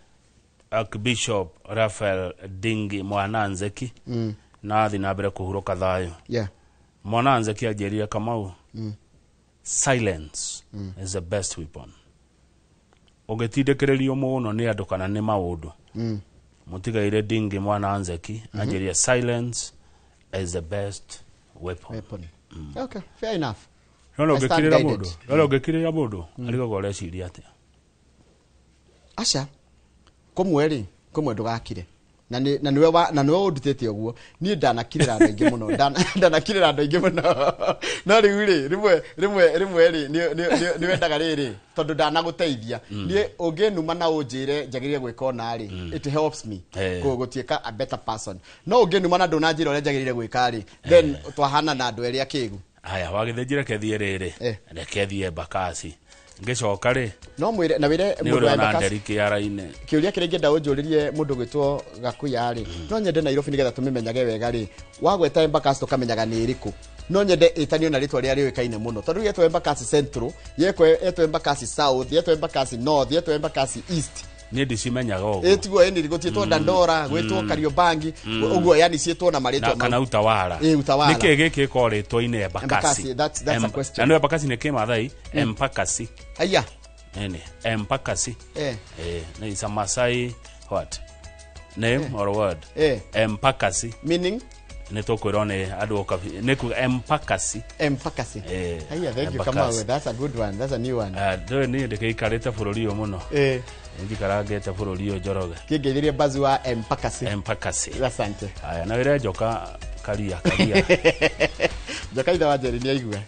Archbishop Raphael Dingi Mwana Nzeki na athi na mbere kũhurũka thayũ. Mwana Nzeki anjĩrire, "Kamau, silence is the best weapon." Ũngĩtindĩkĩrĩrio mũno nĩ andũ kana nĩ maũndũ, mũtigaire Dingi Mwana Nzeki anjĩrire, "Silence is the best weapon." Weapon. Okay, fair enough. Nona I stand ũngĩkirĩra guided. mũndũ, nona ũngĩkirĩra mũndũ arigagwo ũreciria atĩa. Aca, kũmwe rĩ, kũmwe ndũgakire, na nĩ- na nĩwe na nĩwe ũndutĩte ũguo. Niĩ ndanakirĩra andũ aingĩ mũno. Ndanakirĩra andũ aingĩ mũno, no rĩu rĩ, rĩmwe rĩ, nĩ wendaga rĩrĩ tondũ ndanagũteithia. Niĩ ũngĩnuma na ũnjĩre njagĩrĩire gwĩka ona rĩ, it helps me gũtuĩka a better person. No ũngĩnuma na ndũnanjĩra ũrĩa njagĩrĩire gwĩka rĩ, then twahana na andũ erĩ akĩgu. Haya, wagĩthĩnji, reke thiĩ rĩrĩ, reke thiĩ Embakasi, ngĩcoka rĩ, No mwĩre na wĩre nĩ mũndũ wa ũrĩona Embakasi. nderi kĩara-inĩ. Kĩũria kĩrĩa ingĩenda ũnjũrĩrie mũndũ gwĩtwo Gakuya rĩ, no nyende Nairobi nĩgetha tũmĩmenyage wega rĩ, wagweta Embakasi tũkamenyaga nĩ ĩrĩkũ. No nyende ĩtanio na rĩtwa rĩrĩa rĩũĩkaine mũno, tondũ rĩu yetwo Embakasi Central, yetwo Embakasi South, yetwo Embakasi North, yetwo Embakasi East. Niĩ ndicimenyaga ũguo. Ĩtiguo ĩni gũtiĩtwo Dandora, gwĩtwo Kariobangi, ũguo, yani ciĩtwo na marĩtwa na kana Utawala. Ĩ, Utawala. Nĩkĩ gĩkĩ gĩkorwo rĩtwa-inĩ Embakasi? Embakasi, that's a question. Na nĩ Embakasi nĩ kĩmathai. Empakasi. Aya. Nini Empakasi? Nĩ is a Masai what name or word? Empakasi. Meaning? Nĩ tũkwĩrwo nĩ andũ nĩ kuga Empakasi. Empakasi. Aya, thank you. Embakasi. Kamau, that's a good one, that's a new one. Ndũĩ niĩ ndĩgĩikarĩte bũrũri ũyũ mũno. Njikarangĩte bũrũri ũyũ, Njoroge. Kĩngeithirie bazu wa Empakasi. Empakasi. Asante. Aya, na wĩre njoka karia karia. Njoka ithe wa Njeri nĩ aigua.